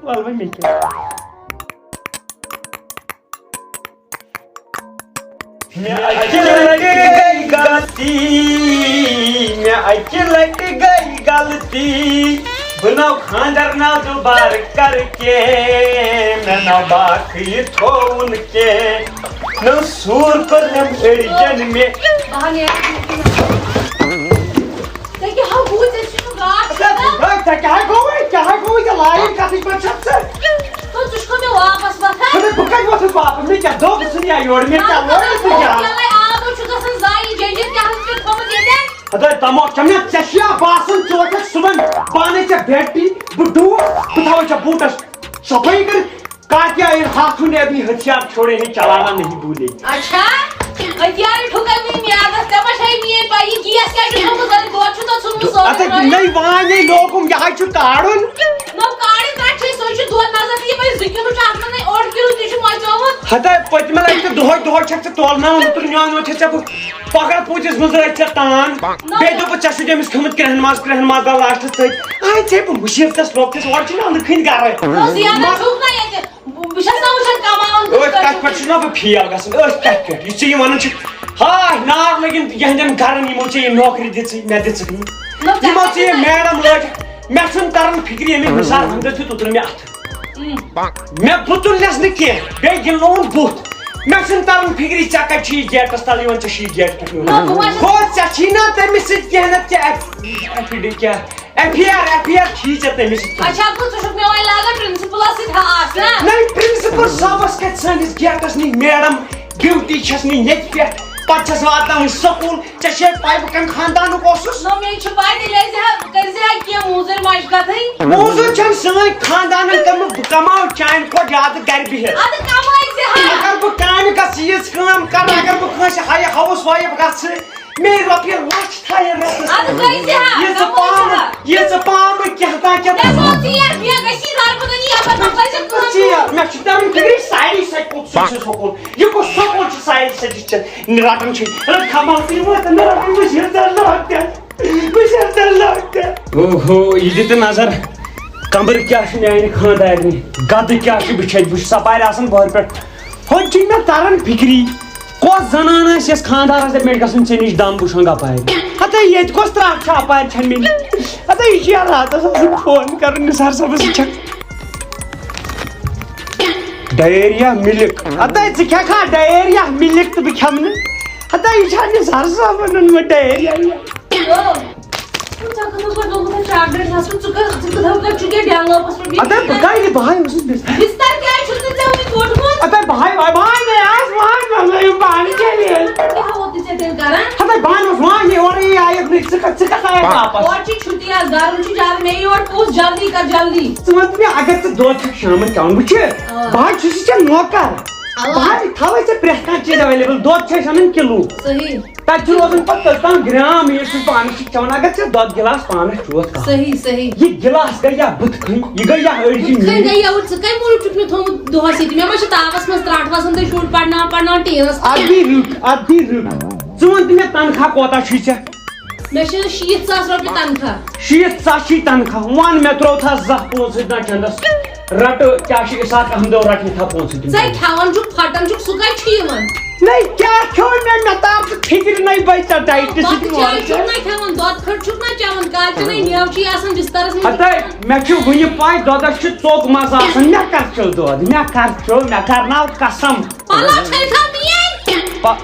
وَلہٕ وۄنۍ مےٚ کیٛاہ؟ مےٚ اَکہِ لَٹہِ گٔے غلطی، مےٚ اَکہِ لَٹہِ گٔے غلطی، بہٕ نہ خانٛدر نہ دُبارٕ کرٕ کینٛہہ، مےٚ نہ باقٕے تھووُن کینٛہہ، نہ سوٗر کوٚرنم أڑجن مےٚ۔ بہٕ ہا نیرٕ۔ ژےٚ کیٛاہ ہا گوٚو؟ ژےٚ چھُے نہٕ گاش اچھا، کھسان؟ ہے، ژےٚ کیٛاہ گوٚوُے؟ کیٛاہ گوٚوُے؟ ژےٚ لایِن کَتھٕچ پٲٹھۍ چھَکھ ژٕ؟ تو ژٕ چھُکھ مےٚ واپس وۄتھان؟ ژٕ دوٚپ، بہٕ کَتہِ وۄتھٕ واپس؟ مےٚ کیٛاہ دوٚپ؟ ژٕ نیا یورٕ، مےٚ کیٛاہ لوٚگ؟ ژٕ کیٛاہ؟ یَلَے آب چھُ گژھان ضایع، جٔنجِر کیٛاہ حظ چھُ تھوٚمُت ییٚتٮ۪ن؟ ہَتاے تَموکھ چھَم نا ژےٚ چھِیا باسان، ژٕ وۄتھَکھ صُبحن پانَے ژےٚ بیٹری، بہٕ ڈوٗر، بہٕ تھاوَے ژےٚ بوٗٹَس صفٲیی کٔرِتھ؟ کاتیا ان ہاتھوں نے اپنی ہتھیار چھوڑے ہیں، چلانا نہیں بھولے۔ اچھا، ہتھیار ٹھُکن میٛٲنۍ میادس، ژےٚ ما چھے میٛٲنۍ پَے، یہِ گیس کیٛاہ چھُ تھوٚمُت؟ زَن دۄد چھُ تَتھ ژھُنمُت سورُے اَتھ لٲگِتھ۔ نٔے وان نے لوگُم، یہِ حظ چھُ کاڑُن۔ نو کاڑِ ترٛٹھ چھے، سُے چھُ دۄد نظر تہِ یِمَے زٕ کِلوٗ چھُ اَتھ منٛز، نَے اوٚڑ کِلوٗ تہِ چھُ مۄژیومُت۔ ہتا پٔتمہِ لَٹہِ تہٕ دۄہَے دۄہَے چھَکھ ژٕ تولناوان، اوترٕ نیونوتھے ژےٚ بہٕ پۄکھرٕ پوٗتِس منٛز رٔٹۍ ژےٚ تان۔ نہ۔ بیٚیہِ دوٚپُتھ، ژےٚ چھُ تٔمِس کھیوٚمُت کرٛٮ۪ہن ماز، کرٛٮ۪ہن ماز درٛاو لاسٹَس تٔتھۍ۔ آے ژےٚ بہٕ مُصیٖبتَس لوٚگ تہِ، اورٕ چھِنہٕ اَنٛدٕ کھٔنۍ گَرَے۔ نہ، زینت چھُکھ نہ ییٚتہِ۔ بہٕ چھَس نہ وٕچھان کماوان کِتھ أتھۍ پٲٹھۍ کَتھِ پٮ۪ٹھ چھُ۔ چھُنہ بہٕ فیل گژھان، أتھۍ کَتھِ پٮ۪ٹھ۔ یُس ژےٚ یہِ وَنان چھُکھ، ہاے، نار لٔگِن یِہِنٛدٮ۪ن گَرَن، یِمو ژےٚ یہِ نوکری دِژٕے، مےٚ دِژٕکھ نہٕ۔ نہ، ژےٚ یِمو کَتہِ ژےٚ یہِ چھُ میڈم لٲج، مےٚ چھُنہٕ تَران فِکرِ، ییٚمہِ نثار احمدَس دیُت اوترٕ مےٚ اَتھٕ۔ مےٚ بہٕ تُلنَس نہٕ کینٛہہ، بیٚیہِ گِنٛدنووُن بُتھ۔ مےٚ چھُنہٕ تَران فِکرِ، ژےٚ کَتہِ چھُ یہِ گیٹَس تَل یِوان، ژےٚ چھُے یہِ گیٹ پٮ۪ٹھ یِوان۔ نہ، بہٕ ما چھَس گوٚو ژےٚ چھی نہ تٔمِس سۭتۍ کینٛہہ نَتہٕ کیٛاہ ایف-، ایفیڈ کیٛاہ؟ F I R, F I R چھی ژےٚ تٔمِس سۭتۍ کینٛہہ۔ اچھا، گوٚو ژٕ چھُکھ مےٚ وۄنۍ لاگان پرنسپلَس سۭتۍ ہاس، نا؟ نہ، پرنسپل صٲبَس کَتہِ سٲنِس گیٹَس نِش میڈم ڈیوٹی چھَس نہٕ ییٚتہِ پٮ۪ٹھ، پَتہٕ چھَس واتناوٕنۍ سکوٗل۔ ژےٚ چھے پَے بہٕ کَمہِ خاندانُک اوسُس؟ نہ، مےٚ چھِ پَے، تیٚلہِ ٲسۍ زِ ہا، کٔرۍ زِ ہا کینٛہہ موزوٗرۍ مَشقتٕے۔ موزوٗرۍ چھَنہٕ سٲنۍ خاندانَن کٔرمٕژ، بہٕ کَماو چانہِ کھۄتہٕ زیادٕ گَرِ بِہِتھ۔ اَدٕ کَمٲے زِ ہا۔ اگر بہٕ کامہِ گژھٕ، ییٖژ کٲم کَرٕ، اگر بہٕ کٲنٛسہِ ہایہِ ہاوُس وایِف گژھٕ، مے رۄپیہِ لَچھ تھایہِ رٮ۪تَس اَدٕ منٛز۔ گٔے زِ ہا، یہِ ژٕ گٔے زِ پانہٕ، ہا۔ یہِ ژٕ پانہٕ کینٛہہ تام کینٛہہ مےٚ گوٚو ژیر، مےٚ گژھی گرٕ، بہٕ گٔے یَپٲرۍ، مےٚ پَزِ کٲم۔ ژیر، مےٚ چھُ تَران فِکرِ ساڑِ سَتہِ کوٚت سُہ چھُ سکوٗل۔ یہِ کُس سکوٗل چھُ ساڑِ سَتہِ چھُ؟ رَٹان چھُے۔ رَٹ کھماو تہِ ووت، نہ رَٹُن، بہٕ چھُس تَران لۄکٹہِ۔ بہٕ چھَس تَلہٕ لۄکٹہِ۔ اوہو، یہِ دِ تہٕ نظر۔ کمبر کیٛاہ چھُ میٛانہِ خانٛدارنہِ؟ گدٕ کیٛاہ چھُ بِچھٲوِتھ؟ بہٕ چھُس اَپارِ آسان بۄہرِ پٮ۪ٹھ۔ ہُتہِ چھُنہٕ مےٚ تران فِکری، کۄس زنان آسہِ یۄس خانٛدارس دَپہِ، مےٚ چھُ گژھُن ژےٚ نِش دم بُشن اَپارِ؟ ہتا ییٚتہِ کۄس ترٛٹھ چھِ اَپارِ چھَنہٕ مےٚ نِش؟ ہتا یہِ چھِ یہِ راتس آسان فون کران نثار صٲبس، یہِ چھَکھ ڈایریا مِلک۔ ہتا ژٕ کھٮ۪کھ ہا ڈایریا مِلک تہٕ بہٕ کھٮ۪مہٕ نہٕ۔ ہتا یہِ چھا نثار صٲبن اوٚنمُت ڈایریا؟ ژٕ ژےٚ کٕتھ پٲٹھۍ لوگُتھ اَتھ چادرِ نٮ۪صف؟ ژٕ کر، ژٕ کِتھ پٲٹھۍ چھُکھ یہِ ڈیلوپس پٮ۪ٹھ اَدٕ بہٕ کَتہِ، بہٕ ہاے اوسُس بِستَر۔ بِستَر کیٛازِ چھُکھ نہٕ ژےٚ وٕنہِ کوٚڑمُت؟ اَدٕ بہٕ ہاے، بہٕ ہاے مےٚ آس وان مطلب یِم پانہٕ کیٛاہ لِیَن؟ کیٛاہ ووت ژےٚ تیٚلہِ کران؟ ہَتَے بہٕ ہَن اوس وان یہِ اورَے یہِ آیَکھ نہٕ، ژٕ کَتھ، ژٕ کَتھ آیَکھ واپَس؟ اورٕ چھِ چھُٹی آز، گَرُم چھُ زیادٕ، مےٚ یہِ یورٕ پوٚژھ جلدی کر جلدی۔ ژٕ وَن تہٕ مےٚ، اگر ژٕ دۄد چھَکھ شامَن چٮ۪وان، وٕچھِ، آ۔ بہٕ حظ چھُس ژےٚ نوکَر۔ آ۔ بہٕ حظ تھاوَے ژےٚ پرٛٮ۪تھ کانٛہہ چیٖز ایویلیبل، دۄد چھِ أسۍ اَنان کِلوٗ۔ صحیح۔ تَتہِ چھُ روزان پَتہٕ توٚتام گرٛام، یہِ چھُ پانَس چھِ کھٮ۪وان۔ اگر ژےٚ دۄد گِلاس پانَس چوتھ کَرُن۔ صحیح، صحیح۔ یہِ گِلاس گٔے یا بٕتھِ کَنۍ، یہِ گٔے یا أڑجہِ بٕتھِ کَنۍ میٛٲنۍ۔ گٔے یا أڑجہِ، ژٕ کَمہِ موٗجوٗب چھُکھ مےٚ تھوٚمُت دۄہَس ییٚتہِ؟ مےٚ ما چھِ تاپَس منٛز ترٛٹھ وَسان تہٕ شُرۍ پَرناوان، پَرناوان ٹیٖنَس اَدٕ منٛز؟ بیٚیہِ رُک، اَدٕ بیٚیہِ رُک۔ ژٕ وَن تہٕ مےٚ، تَنخواہ کوتاہ چھُے ژےٚ؟ مےٚ چھِ شیٖتھ ساس رۄپیہِ تنخواہ۔ شیٖتھ ساس چھی تنخواہ۔ وَن مےٚ ترٛوو تھا زانٛہہ پونٛسہٕ سۭتۍ نا چندس؟ رٹہٕ کیٛاہ چھُ اِسحاق احمدو رٹنہِ تھا پونٛسہٕ تِم ژے چندس؟ کھٮ۪وان چھُکھ، پھٹان چھُکھ، سُہ کَتہِ چھُ یِوان؟ نَے کیٛاہ کھیوٚو مےٚ؟ مےٚ تار ژٕ فِکرِ نَے بَے ژےٚ ڈایٹہٕ سۭتۍ بَتہٕ چاے مورٕ چھُکھ ژےٚ۔ نا کھٮ۪وان، دۄدٕ پھٔلۍ چھُکھ نا چٮ۪وان، کالچہِ نَے نیوٕ چھُے آسان بِستَرَس منٛز۔ ہَتَے، مےٚ چھُ وُنہِ پَے دۄدَس چھُ ژوٚک مَزٕ آسان۔ مےٚ کَر کھیوٚو دۄد؟ مےٚ کَر کھیوٚو؟ مےٚ کَرناو قسم۔ پَلو چھٔلۍ تھاو میٛٲنۍ۔ پَ-،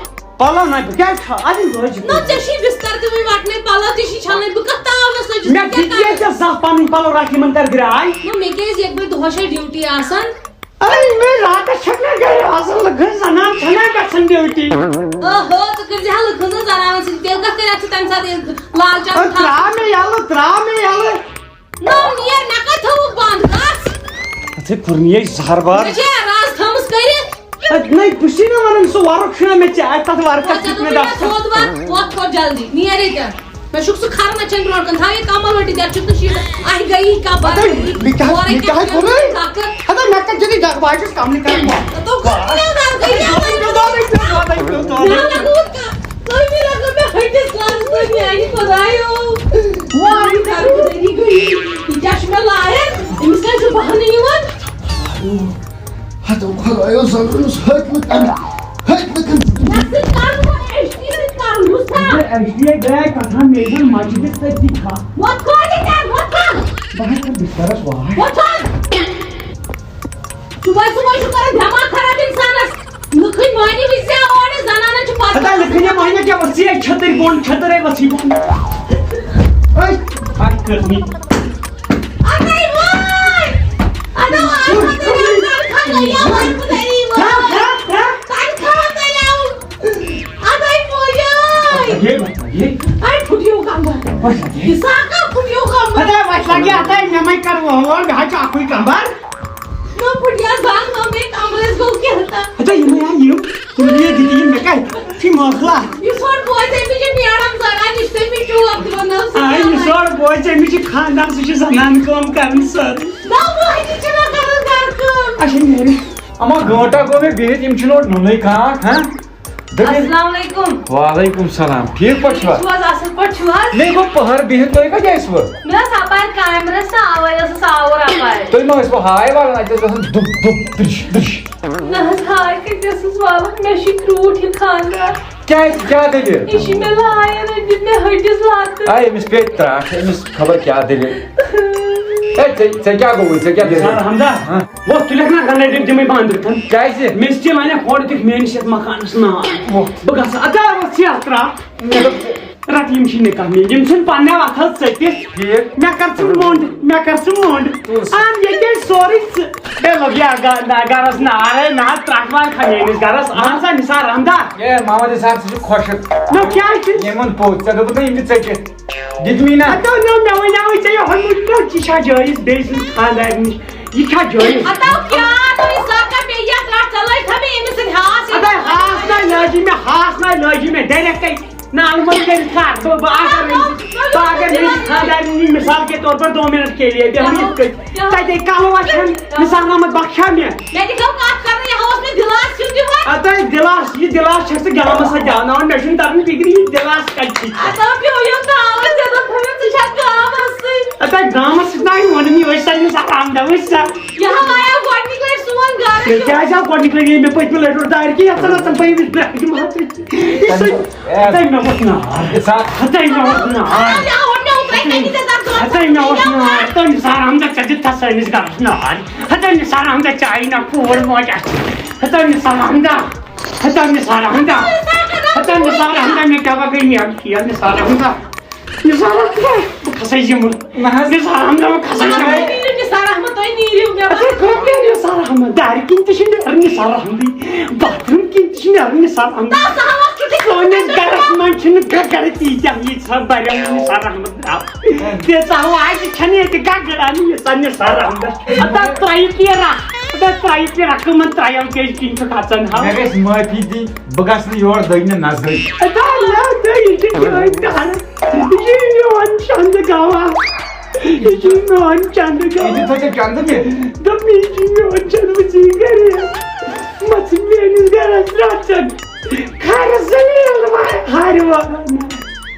پلو نہ، بہٕ کیٛازِ چھَ-، اَدٕ یہِ لٲج۔ نہ، ژےٚ چھُے بستر تہِ وۄنۍ وَٹنے، پَلو تہِ چھِ چھَلٕنۍ، بہٕ کَتھ تاونَس لٔجِس؟ مےٚ ژٕ کیٛاہ دِتۍ ییٚتہِ کَرَکھ؟ زانٛہہ پَنٕنۍ پَلو رَٹھ یِمَن کَر گرٛاے۔ نہ، مےٚ کیٛازِ ییٚتہِ بہٕ دۄہَس چھےٚ ڈیوٹی آسان۔ اَدٕ مےٚ راتَس چھَکھ نہ گرِ آسان، لُکَن زَنان چھَنہ گژھان ڈیوٹی۔ اوہو، ژٕ کٔرۍ زِ ہا لُکَن زَنانَن سۭتۍ، تیٚلہِ کَتھ کَرِ اَتھ ژٕ تَمہِ ساتہٕ ییٚلہِ لال چوک أتھۍ ترٛاو مےٚ یَلہٕ، ترٛاو مےٚ یَلہٕ۔ نو نیر، مےٚ کتہِ تھوٚوُکھ بند؟ گژھ۔ اَتھے کُرنیے زہر بار۔ مےٚ چھے راز تھٲمٕژ کٔرِتھ۔ اَدٕ نَے، بہٕ چھُسے نہٕ وَنان، سُہ وَرُق چھُنہ مےٚ ژےٚ اَتھِ، تَتھ وَرقَس ژےٚ دیُت مےٚ دوٚپُے مےٚ دَستُک۔ تھوٚد وَر، وۄتھ تھوٚد جلدی، نیر ییٚتٮ۪ن۔ مےٚ چھُکھ سُہ کھرنہٕ چٮ۪ن برونٛٹھ کُن، تھاو یہِ کمل ؤٹِتھ، یَتھ چھُکھ نہٕ شیٖٹ۔ اَہہِ گٔیی کَبر اَدٕ گٔیی۔ مےٚ کیٛاہ، اورَے مےٚ کیٛاہ کیٛاہ کوٚرُے؟ کَتھ کَر؟ اَدٕ مےٚ کَتہِ دِتُے دَگ، بہٕ ہا چھُس کملہِ کَران بنٛد۔ تو کُس مےٚ دَگ گٔیی؟ مےٚ لَگوُکھ کَتھ؟ تُہۍ مےٚ لَگوو مےٚ ۂٹِس لَگس، تُہۍ میٛانہِ خۄدایو۔ وارٕ کَرٕ بہٕ ذٔریعہٕ گٔیی۔ یہِ کیٛاہ چھُ مےٚ لایَن؟ أمِس کیٛازِ چھُ بہانہٕ یِوان؟ ہتو خۄدایو زَنہٕ روٚنُس ہتہِ لُکَن، ہتہِ لُکَن۔ مےٚ سۭتۍ کَر نہٕ وۄنۍ ایشکی سۭتۍ کَرُن، بوٗزتھا؟ ہے، ایشکی ہے درٛاے کَتھا، مےٚ چھَنہٕ مسجدِ سۭتۍ تہِ کھا۔ وۄتھ کھوڑِ ژےٚ، وۄتھ کھا۔ بہٕ ہا کَرٕ بِستَرَس واش۔ وۄتھ کھا۔ صبحٲے صبحٲے چھُ کران دٮ۪ماغ خراب اِنسانَس۔ لُکھٕے مٲنِو یہِ زِ اورٕ زنانَن چھُ پَتہ۔ ہتا لُکھٕے مٲنِو کیٛاہ وَژھِ ہے چھٔتٕرۍ بۄن، چھٔتٕر ہے وَژھِ بۄن۔ أے، اَتھ کٔر مےٚ۔ اَدَے وٲے! اَدٕ آز وَنہٕ تَنخواہ گٔیو، وَنہٕ تَنخواہ گٔیو۔ اَدَے موجے! اَدَے، اَدَے۔ اَے پھُٹیو کمبر۔ وَژھ لَگہِ۔ یہِ سا کَر پھُٹیو کمبر؟ ہتا وَژھ لَگہِ، ہتا مےٚ مَے کَر وۄنۍ، مےٚ حظ چھُ اَکُے کمبر۔ نہ پھٹیا زنگ، نہ مےٚ کمرس گوٚو کینٛہہ تہٕ۔ ہتا یِمے آ یِم، تِم یہِ دِتہِ یِم مےٚ کَتہِ؟ چھِ مۄخلا۔ یہِ ژھوٚٹ بوزے مےٚ چھِ میڈم زنان، یہِ چھِ تٔمِس ٹوپ دِوان، نہ سُہ آ، یہِ ژھوٚٹ بوزے مےٚ چھِ خاندان، سُہ چھِ زنان کٲم کران سٲرٕے۔ نہ مۄہنی چھِ نہ کران گرٕ کٲم۔ اچھا نیرِ۔ اما گٲنٹا گوٚو مےٚ بِہِتھ، یِم چھِنہٕ اورٕ نُنٕے کانٛہہ، ہاں؟ دٔپِو۔ السلام علیکم۔ وعلیکم السلام۔ ٹھیٖک پٲٹھۍ چھِوا؟ ٹھیٖک چھِو حظ؟ اَصٕل پٲٹھۍ چھِو حظ؟ مےٚ گوٚو پٔہر بِہِتھ، تُہۍ کَتہِ ٲسوٕ؟ مےٚ ٲس اَپارِ کامہِ رَژھ تہٕ اَوَے ٲسٕس آوُر اَپارِ۔ تُہۍ ما ٲسوٕ ہاے والان اَتہِ ٲس گژھان دُب دُب دِرِش دِرِش؟ نہ حظ، ہاے کَتہِ ٲسٕس والان؟ مےٚ چھُ کرٛوٗٹھ یہِ خانٛدار۔ کیٛازِ؟ کیٛاہ دٔلیٖل؟ یہِ چھِ مےٚ لایَن أنۍ دِتھ مےٚ ۂٹِس لَتہٕ۔ آے أمِس پیٚیہِ ترٛٹھ، أمِس خبر کیٛاہ دٔلیٖل۔ ہے، ژےٚ، ژےٚ کیٛاہ گوٚوُے؟ ژےٚ کیٛاہ دٔلیٖل؟ سر حمدا، ہاں؟ وۄتھ تُلِکھ نا رِلیٹِو تِمے بانٛدرِ تھن۔ کیٛازِ؟ مےٚ چھِ وَنان ہورٕ دِکھ میٲنِس یَتھ مکانَس نار۔ وۄتھ۔ بہٕ گژھٕ اَدا وۄتھ ژٕ اَتھ ترٛاو۔ مےٚ دوٚپ، رَٹ یِم چھِ نِکاح میٲنۍ، یِم چھِنہٕ پننہِ وَتھ حظ ژٔٹِتھ۔ ٹھیٖک۔ مےٚ کر ژٕ مونٛڈ، مےٚ کر ژٕ مونٛڈ۔ کُس؟ اَن ییٚتے سورُے ژٕ۔ ہے لوٚگ یا گا-، گا-، گَرَس نار، ہے نہ حظ ترٛٹھ وار کھا میٲنِس گَرَس۔ اَہَن سا نثار احمدا۔ ہے محمد نثار، ژٕ چھُکھ خۄشک۔ نہ کیٛازِ چھُ؟ یِمَن پوٚز، ژےٚ دوٚپُتھ نہ یِم چھِ ژٔٹِتھ۔ دِتمی نہ؟ ہتو نو، مےٚ وَنیٛاوُے ژےٚ یہِ ہُمیُک نوٚو، یہِ چھا جٲیِز بیٚیہِ سٕنٛز خانٛدارِنہِ نِش؟ یہِ چھا جٲیِز؟ ہتو کیٛاہ؟ نوٚو یہِ ساکا پیٚیہِ یَتھ رَٹھ، ژےٚ لٲگۍ تھا مےٚ أمِس سۭتۍ ہاس یَتھ؟ اَدٕ ہاس ناے لٲجی مےٚ، ہاس ناے لٲجی مےٚ، ڈایریکٹَے نالہٕ منٛز کٔرِتھ کَر۔ بہٕ، بہٕ اگر أمِس، بہٕ اگر أمِس خانٛدارِنہِ نِش مثال کے طور پر دو منٹ کے لیے بیٚہمہٕ یِتھ کٔنۍ، تَتہِ کَلہٕ وَسَن، نثار احمد بخشا مےٚ۔ مےٚ تہِ گوٚو کَتھ کَرٕنۍ، یہِ ہا اوس مےٚ دِلاس ہیوٗ دِوان۔ اَدٕ دِلاس، یہِ دِلاس چھَکھ ژٕ گٮ۪ونَس سۭتۍ گٮ۪وناوان، مےٚ چھُنہٕ تَران فِکرِ یہِ دِلاس کَتہِ چھِ۔ اَتھ آو پیوٚو یُن تاوَس، ژےٚ دوٚپ تھٲوِتھ ژٕ چھَکھ گامَس سۭتۍ۔ اَدٕ گامَس سۭتۍ نہ ووٚنُم یہِ، أسۍ سا نثار احمد، أسۍ سا۔ یہِ ہا آیو گۄڈٕنِکۍ لَٹہِ سون گَرٕ۔ مےٚ کیٛازِ آو گۄڈٕنِکۍ لَٹہِ ییٚلہِ مےٚ پٔتمہِ لَٹہِ روٚٹ دارِ کہِ یَتھ ژٕ نَژَن بہٕ ییٚمِس برٛٮ۪کھ دِمہٕ ہا ژٕ۔ یہِ سۭتۍ۔ ہَتَے مےٚ ووٚتھ نار۔ ہَتَے مےٚ ووٚتھ نار۔ ہَتَے مےٚ ووٚتھ نار۔ تٔمۍ نثار احمدَن ژےٚ دیُتتھا سٲنِس گَرَس نار۔ ہَتَے نثار احمدَن ژےٚ آیی نہ کوٗر موج اَتھِ۔ ہَتَے نثار احمدا۔ ہَتَے نثار احمدا۔ ہَتَے نثار احمدا، مےٚ کیٛاہ بَگٲے میٛادٕ کھیل نثار احمدا۔ نثار احمدا۔ بہٕ کھسَے یِمہٕ۔ نہ حظ۔ نثار احمد، بہٕ کھسَے یِمہٕ۔ نثار احمد، تُہۍ نیٖرِو مےٚ اَدٕ وَنان۔ کَم نیرِ نثار احمد؟ دارِ کِنۍ تہِ چھِ نیران نثار احمدٕے۔ باتھ روٗم کِنۍ تہِ چھِ نیران نثار احمد۔ تَس آواز چھُ تُہۍ سٲنِس گَرَس منٛز چھِنہٕ گَگَر تیٖتیٛاہ، ییٖژاہ بَرٮ۪و نثار احمد درٛاو۔ تیٖژاہ آواز چھَنہٕ ییٚتہِ گَگَر اَنٕنۍ، ییٖژاہ نثار احمدَس۔ اَدٕ ترٛٲیِو پیٖرا، اَدٕ ترٛٲیِو پیٖرا، کٕمَن ترٛٲیِو، کیٛازِ کِنۍ چھُکھ اَژان ہاو؟ مےٚ گژھِ معٲفی دِنۍ، بہٕ گژھٕ نہٕ یور دٔگنہِ نظرٕے۔ اَدٕ نہ، نہ، یہِ چھِ چٲنۍ دَرد۔ یہِ چھُے میون چندٕ گواہ۔ یہِ چھُے میون چندٕ گواہ۔ یہِ دِتھا ژےٚ چندٕ مےٚ؟ دوٚپمَے، یہِ چھُے میون چندٕ، بہٕ ژٕے گرِ۔ مَژٕ میٲنِس گرس رَژَن۔ کھرٕ زٔلیٖل وَ-، ہارِ وَران۔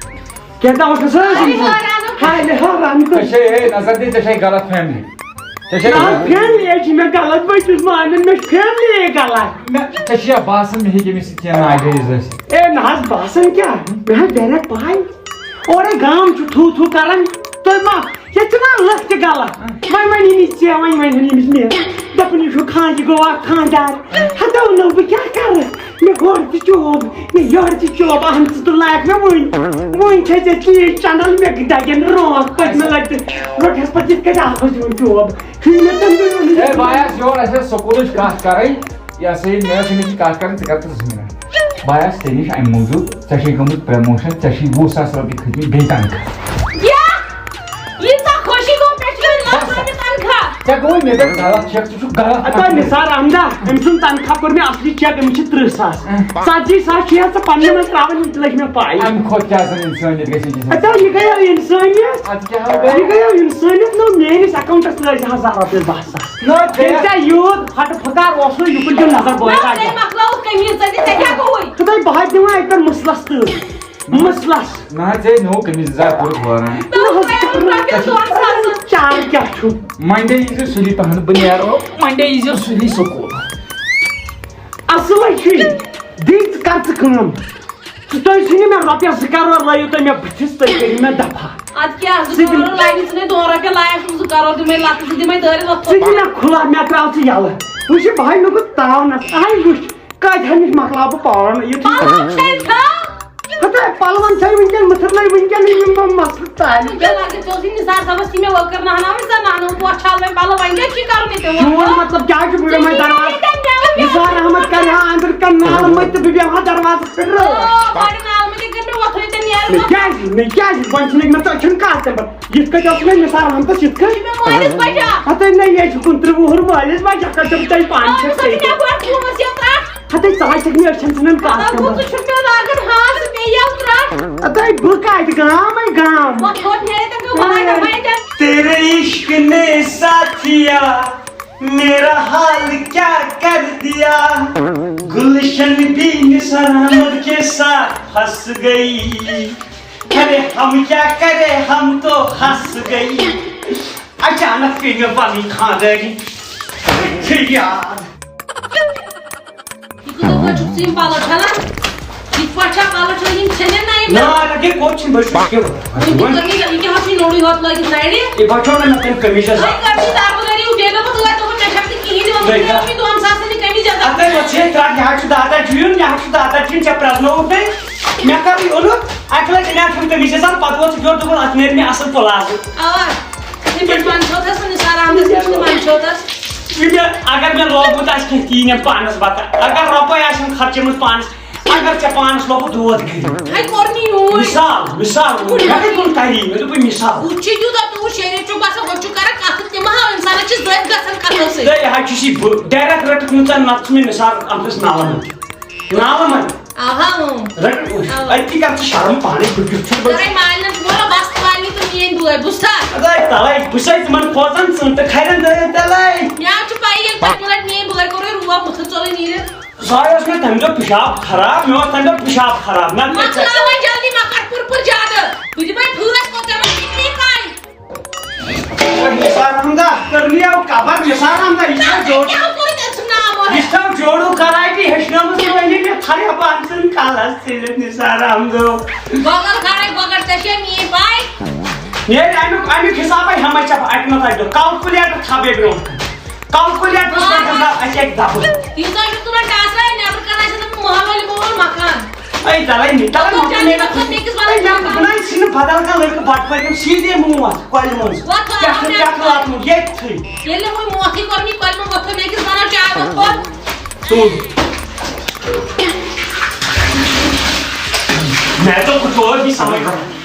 کیٛاہ دعوت چھِ سٲرسٕے؟ ہارِ ہاران۔ ہارِ ہاران۔ ژےٚ چھے، ہے، نظر دِ، ژےٚ چھے غلط فہمی۔ ژےٚ چھے نہ، فہمی ہے چھِ مےٚ غلط، بہٕ چھُس مانان، مےٚ چھِ فہمی ہے غلط۔ مےٚ، ژےٚ چھِ یا باسان، مےٚ ہیٚکہِ أمِس سۭتۍ کینٛہہ ناجٲیز ٲسِتھ؟ اے نہ حظ، باسان کیٛاہ؟ مےٚ حظ direct پَے۔ اورے گام چھُ تھوٗ تھوٗ کران، تُہۍ ما، ییٚتہِ چھِنہ لُکھ تہِ غلط۔ وۄنۍ وَنہِ أمِس ژےٚ، وۄنۍ وَنہِ أمِس مےٚ۔ دَپان، یہِ چھُ خان-، یہِ گوٚو اَکھ خانٛدار۔ ہَتو نو، بہٕ کیٛاہ کَرٕ؟ مےٚ ہورٕ تہِ چوب، مےٚ یورٕ تہِ چوب، اہن ژٕ تہٕ لایَکھ مےٚ وٕنۍ۔ وٕنۍ چھے ژےٚ چیٖز چنڈل، مےٚ دَگن رونٛگ پٔتمہِ لَٹہِ تہِ۔ روٚٹہَس پَتہٕ یِتھ کٔنۍ اَکھ بَجہِ وٕنۍ چوب۔ ہیٚیہِ مےٚ تَمہِ دۄہ ووٚنُے۔ ہے، بہٕ آیس یور، اَسہِ ٲس سکوٗلٕچ کَتھ کَرٕنۍ۔ یہِ ہسا یہِ، مےٚ ٲس أمِس یہِ کَتھ کَرٕنۍ، ژٕ کَر تہٕ زٕ مِنَٹ۔ بہٕ آیس ژےٚ نِش اَمہِ موٗجوٗب، ژےٚ چھے گٔمٕژ پرٛموشن، ژےٚ چھی وُہ ساس رۄپیہِ کھٔتۍمٕتۍ بیٚیہِ تنخواہ۔ کیٛاہ؟ ییٖژاہ خوشی گوٚو، مےٚ چھِ وۄنۍ لَچھ رۄپیہِ تنخواہ۔ ژےٚ گوٚوُے مےٚ پٮ۪ٹھ غلط چیک، ژٕ چھُکھ غلط اَتھ آے نثار احمدا، أمۍ سُنٛد تنخواہ کوٚر مےٚ اصلی چیک، أمِس چھِ تٕرٛہ ساس۔ اۭں۔ ژتجی ساس چھُ یَتھ ژٕ پننہِ منٛز ترٛاوان، یِم تہِ لٔگۍ مےٚ پاے۔ اَمہِ کھۄتہٕ کیٛاہ زَن اِنسٲنیت گژھِ أکِس اَتھ آے، یہِ گٔیو اِنسٲنیت۔ اَدٕ کیٛاہ ہا گٔے؟ یہِ گٔیو اِنسٲنیت، نو میٲنِس اکاونٹس ترٛٲے زِ ہزار رۄپیہِ، بس۔ نہ، ژےٚ تیٚلہِ ژےٚ یوٗت پھٹہٕ پھکار اوسُے، یُکُن دیُن نظر بوے نہ، راجا۔ تیٚلہِ مۄکلاوُکھ قمیٖض ژےٚ تہِ، ژےٚ کیٛاہ گوٚوُے؟ خداے، بہٕ ہا دِوان اَتہِ پٮ۪ٹھ مُسلس تۭر۔ مُسلس۔ نہ، ژےٚ نوٚو قمیٖض یَزار کوٚرُتھ وٲران۔ نہ، نہ حظ، رۄپیَس ژٕ ژٕ ژٕ چار کیٛاہ چھُ؟ مَنڈے ییٖزیو سُلی پَہَن، بہٕ نیرو مَنڈے ییٖزیو سُلی سکوٗل۔ اَصٕل حظ چھُے۔ بیٚیہِ ژٕ کر ژٕ کٲم۔ تُہۍ ژھٕنِو مےٚ رۄپیَس زٕ کرور، لٲیِو تُہۍ مےٚ بٕتھِس، تُہۍ کٔرِو مےٚ دفع۔ اَدٕ کیٛاہ، زٕ ژٕ دِم- کرور لَگہِ ژٕ مےٚ دۄن رۄپیَن لایَکھ چھُم، زٕ کرور دِمَے لَتہٕ، زٕ دِمَے دٲرِتھ وۄتھ ژٕ دِ مےٚ کھُلہ، مےٚ ترٛاو ژٕ یَلہٕ۔ وٕچھ یہِ بہٕ ہاے نُکُت تاونَس، اَہَے وٕچھ، کۭتِہَن نِش مۄکلاو بہٕ پاوَن یہِ ٹھیٖک۔ پَلو چھٔلۍ تھاو۔ ہَتہٕ پَلوَن چھَے وٕنکٮ۪ن مٕتھٕر لَے وٕنکٮ۪ن یِم یِم مسلہٕ تانۍ۔ وٕنکٮ۪ن لَگہِ ژٕ اوسُے نِثار صٲبَس تہِ مےٚ وٕکٕر نہٕ ہَناوٕنۍ زَن نَہنو پوش چھَلوٕنۍ پَلو، وۄنۍ کیٛاہ چھُے کَرُن یہِ تہِ ووٚن؟ چون مطلب کیٛاہ چھُ؟ بہٕ دِمَے دروازٕ۔ نِثار احمد کرِ ہا أنٛدرٕ کَنہِ نالہٕ مٔتۍ تہٕ بہٕ بیٚہمہٕ ہا دروازَس پٮ۪ٹھ رٲچھ۔ آ، بَڑٕ نالہٕ مٔتۍ کٔرۍ مےٚ وۄتھرٕے تہِ نیرُن۔ مےٚ کیٛازِ؟ مےٚ کیٛازِ؟ وۄنۍ چھُنہٕ مےٚ ژٕ چھُنہٕ کَتھ تَمہِ پَتہٕ۔ یِتھ کٔنۍ اوس مےٚ نثار احمدس یِتھ کٔنۍ۔ یہِ مےٚ مٲلِس پٲٹھۍ آ۔ ہتٕے نہ یہِ چھُ کُنترٕہ وُہُر مٲلِس پٲٹھۍ، یَتھ کٔرۍ تِم تۄہہِ پانہٕ آ، چھِ مےٚ سۭتۍ۔ چھُنہٕ پَتہٕ کُس چھُ مےٚ لاگان ہاس بیٚیہِ یَلہٕ ترٛٹھ۔ ہتٕے بہٕ کَتہِ گامَے گام۔ وۄتھ ہوٚت نیرِ تَمہِ دۄہ وَنان دَپان ییٚتٮ۪ن۔ تیرے عشق نے ساتھیا میرا حال کیا کر دیا۔ گلشن بھی نثار احمد کے ساتھ پھنس گئی۔ ارے ہم کیا کرے، ہم تو ہنس گئی۔ اچانک پیٚیہِ مےٚ پنٕنۍ خانٛدٲری أتھٕے یاد۔ یہِ کۭژاہ کٲلۍ چھُکھ ژٕ یِم پَلو چھَلان؟ یِتھ پٲٹھۍ چھا پَلو چھَلان؟ یِم ژھیٚنن نہ یِم؟ نہ، نہ، یہِ کوٚت چھِنہٕ؟ بہٕ چھُس کیٛاہ وَنان؟ وۄنۍ تہِ کٔرمٕتۍ، یہِ کیٛاہ حظ چھُے نوٚرُے ہوت لٲگِتھ نَرِ؟ یہِ بَچو نہ مےٚ تَمہِ قمیٖض یَزار۔ وۄنۍ کٔرمٕے دَربہٕ دٔری، یہِ گٔے نہٕ بہٕ تُہۍ، دوٚپُن مےٚ چھَکھ نہٕ کِہیٖنۍ تہِ ووٚنمُت، مےٚ چھَکھ نہٕ دۄن ساسَن یہِ قمیٖض یَزار۔ اَدٕ وۄنۍ چھِ یہِ ترٛٹھ، یہِ حظ چھُ دَہ دَہ چھُ یُن، یہِ حظ چھُ دَہ دَہ چھُ یُن، ژےٚ پرٛزنووُتھ أمۍ۔ مےٚ کَرُے اوٚنُتھ، اَکہِ لَٹہِ أنیٛاو تِم قمیٖض یَزار، پَتہٕ ووت سُہ یورٕ، دوٚپُن، اَتھ نیرِ مےٚ اَصٕل پٕلازٕ۔ اَوا۔ یہِ پٮ۪ٹھ وَنہٕ چھو تَس نثار احمدَس نِش تہٕ وَنہٕ چھو تَس۔ یہِ مےٚ، اگر مےٚ لوگمُت آسہِ کینٛہہ، تی نِم پانَس بَتہٕ۔ اگر رۄپَے آسن خرچٲمٕژ پانَس، اگر ژےٚ پانَس لوگُتھ دود کٔرِتھ۔ ہے، کوٚر نہٕ یوٗرۍ۔ مِثال، مِثال، مےٚ کَتہِ ووٚن تَری؟ مےٚ دوٚپُے مِثال۔ ہُتہِ چھُ تیوٗتاہ تیوٗت شریٖف چھُکھ باسان، ہُتہِ چھُ کران کَتھٕ تِم ہا اِنسانَس چھِ زٔدۍ گژھان کَتھو سۭتۍ۔ ہے، یہِ حظ چھُ سی بہٕ، direct رٔٹٕکھ نہٕ ژےٚ، نَتہٕ چھُ مےٚ نثار احمدَس ناو اَنُن۔ ناو اَنُن۔ آہا، اۭں۔ رٔٹٕکھ۔ آ۔ أتی کَر ژٕ شرم پانَے، بہٕ کیُتھ چھُس بہٕ۔ تَلَے مالِنٮ۪ن چھُ وَنان، وَستہٕ والنہِ تہٕ میٛٲنۍ بٲے، بوٗزتھا؟ اَدٕ تَلَے، بہٕ چھُسَے تِمَن کھوژان، ژٕ تہٕ کھَرٮ۪ن دٲرِتھ تَلَے۔ مےٚ حظ چھُ پَیی، ییٚلہِ پٔتمہِ لَٹہِ میٛٲنۍ بٲے کوٚرُے روب مُتھٕ ژوٚلُے نیٖرِتھ۔ سۄ ٲس مےٚ تَمہِ دۄہ پِشاب خراب، مےٚ اوس تَمہِ دۄہ پِشاب خراب، نَتہٕ مۄکلاو وۄنۍ جلدی، مہ کر پُر پُر زیادٕ۔ بہٕ دِمے پھٲسۍ کوٚت ژےٚ ما چھےٚ پَے؟ نثار احمدا، کٔر مےٚ یَوٕ کَبر، نثار احمدا، یہِ چھا جوڑ-، کیٛاہ کوٚرُتھ أمۍ سُنٛد ناو؟ یہِ چھا جوڑو کراٹے ہیٚچھنٲومٕژ وۄنۍ ییٚلہِ مےٚ تھایہِ ہا پانہٕ سٕنٛدۍ کَلَس ژٔلِتھ نثار احمدو؟ گۄگَل کھارَے گۄگَل، ژےٚ چھےٚ میٛٲنۍ پَے؟ نیرِ اَمیُک، اَمیُک حِسابَے ہٮ۪مَے ژےٚ بہٕ اَکہِ منٛز اَکہِ دۄہ۔ Calculator تھاو بیٚیہِ برٛونٛہہ کَنہِ۔ Calculatorس پٮ۪ٹھ ہسا اَسہِ اَکہِ دَبہٕ۔ ییٖژاہ چھُکھ ژٕ وۄنۍ ٹاسران، نٮ۪برٕ کَنہِ آسہِ نہٕ محل وٲلۍ مول مکان۔ اے، تَلَے نہٕ، تَلَے تَلَے مۄکھ نہٕ مےٚ نہٕ کَتھ۔ مےٚ کِس وَنان ہے، مےٚ چھُنہٕ بَنان، ژھٕنہِ بدل کانٛہہ لٔڑکہٕ بَٹہٕ پٲرۍ کُن سیٖدے موت کۄلہِ منٛز۔ وۄتھ، وۄتھ، پٮ۪ٹھٕ، وۄتھ، پٮ۪ٹھٕ وۄتھ۔ واتنُک ییٚتھٕے۔ ییٚلہِ نہٕ وۄنۍ موتھٕے کوٚر، یہِ کۄلہِ منٛز وۄتھو، مےٚ کِس وَنان چاے وۄتھ کوٚر۔ تُل۔ مےٚ دوٚپ، بہٕ چھُس یہِ سَمٕجھ۔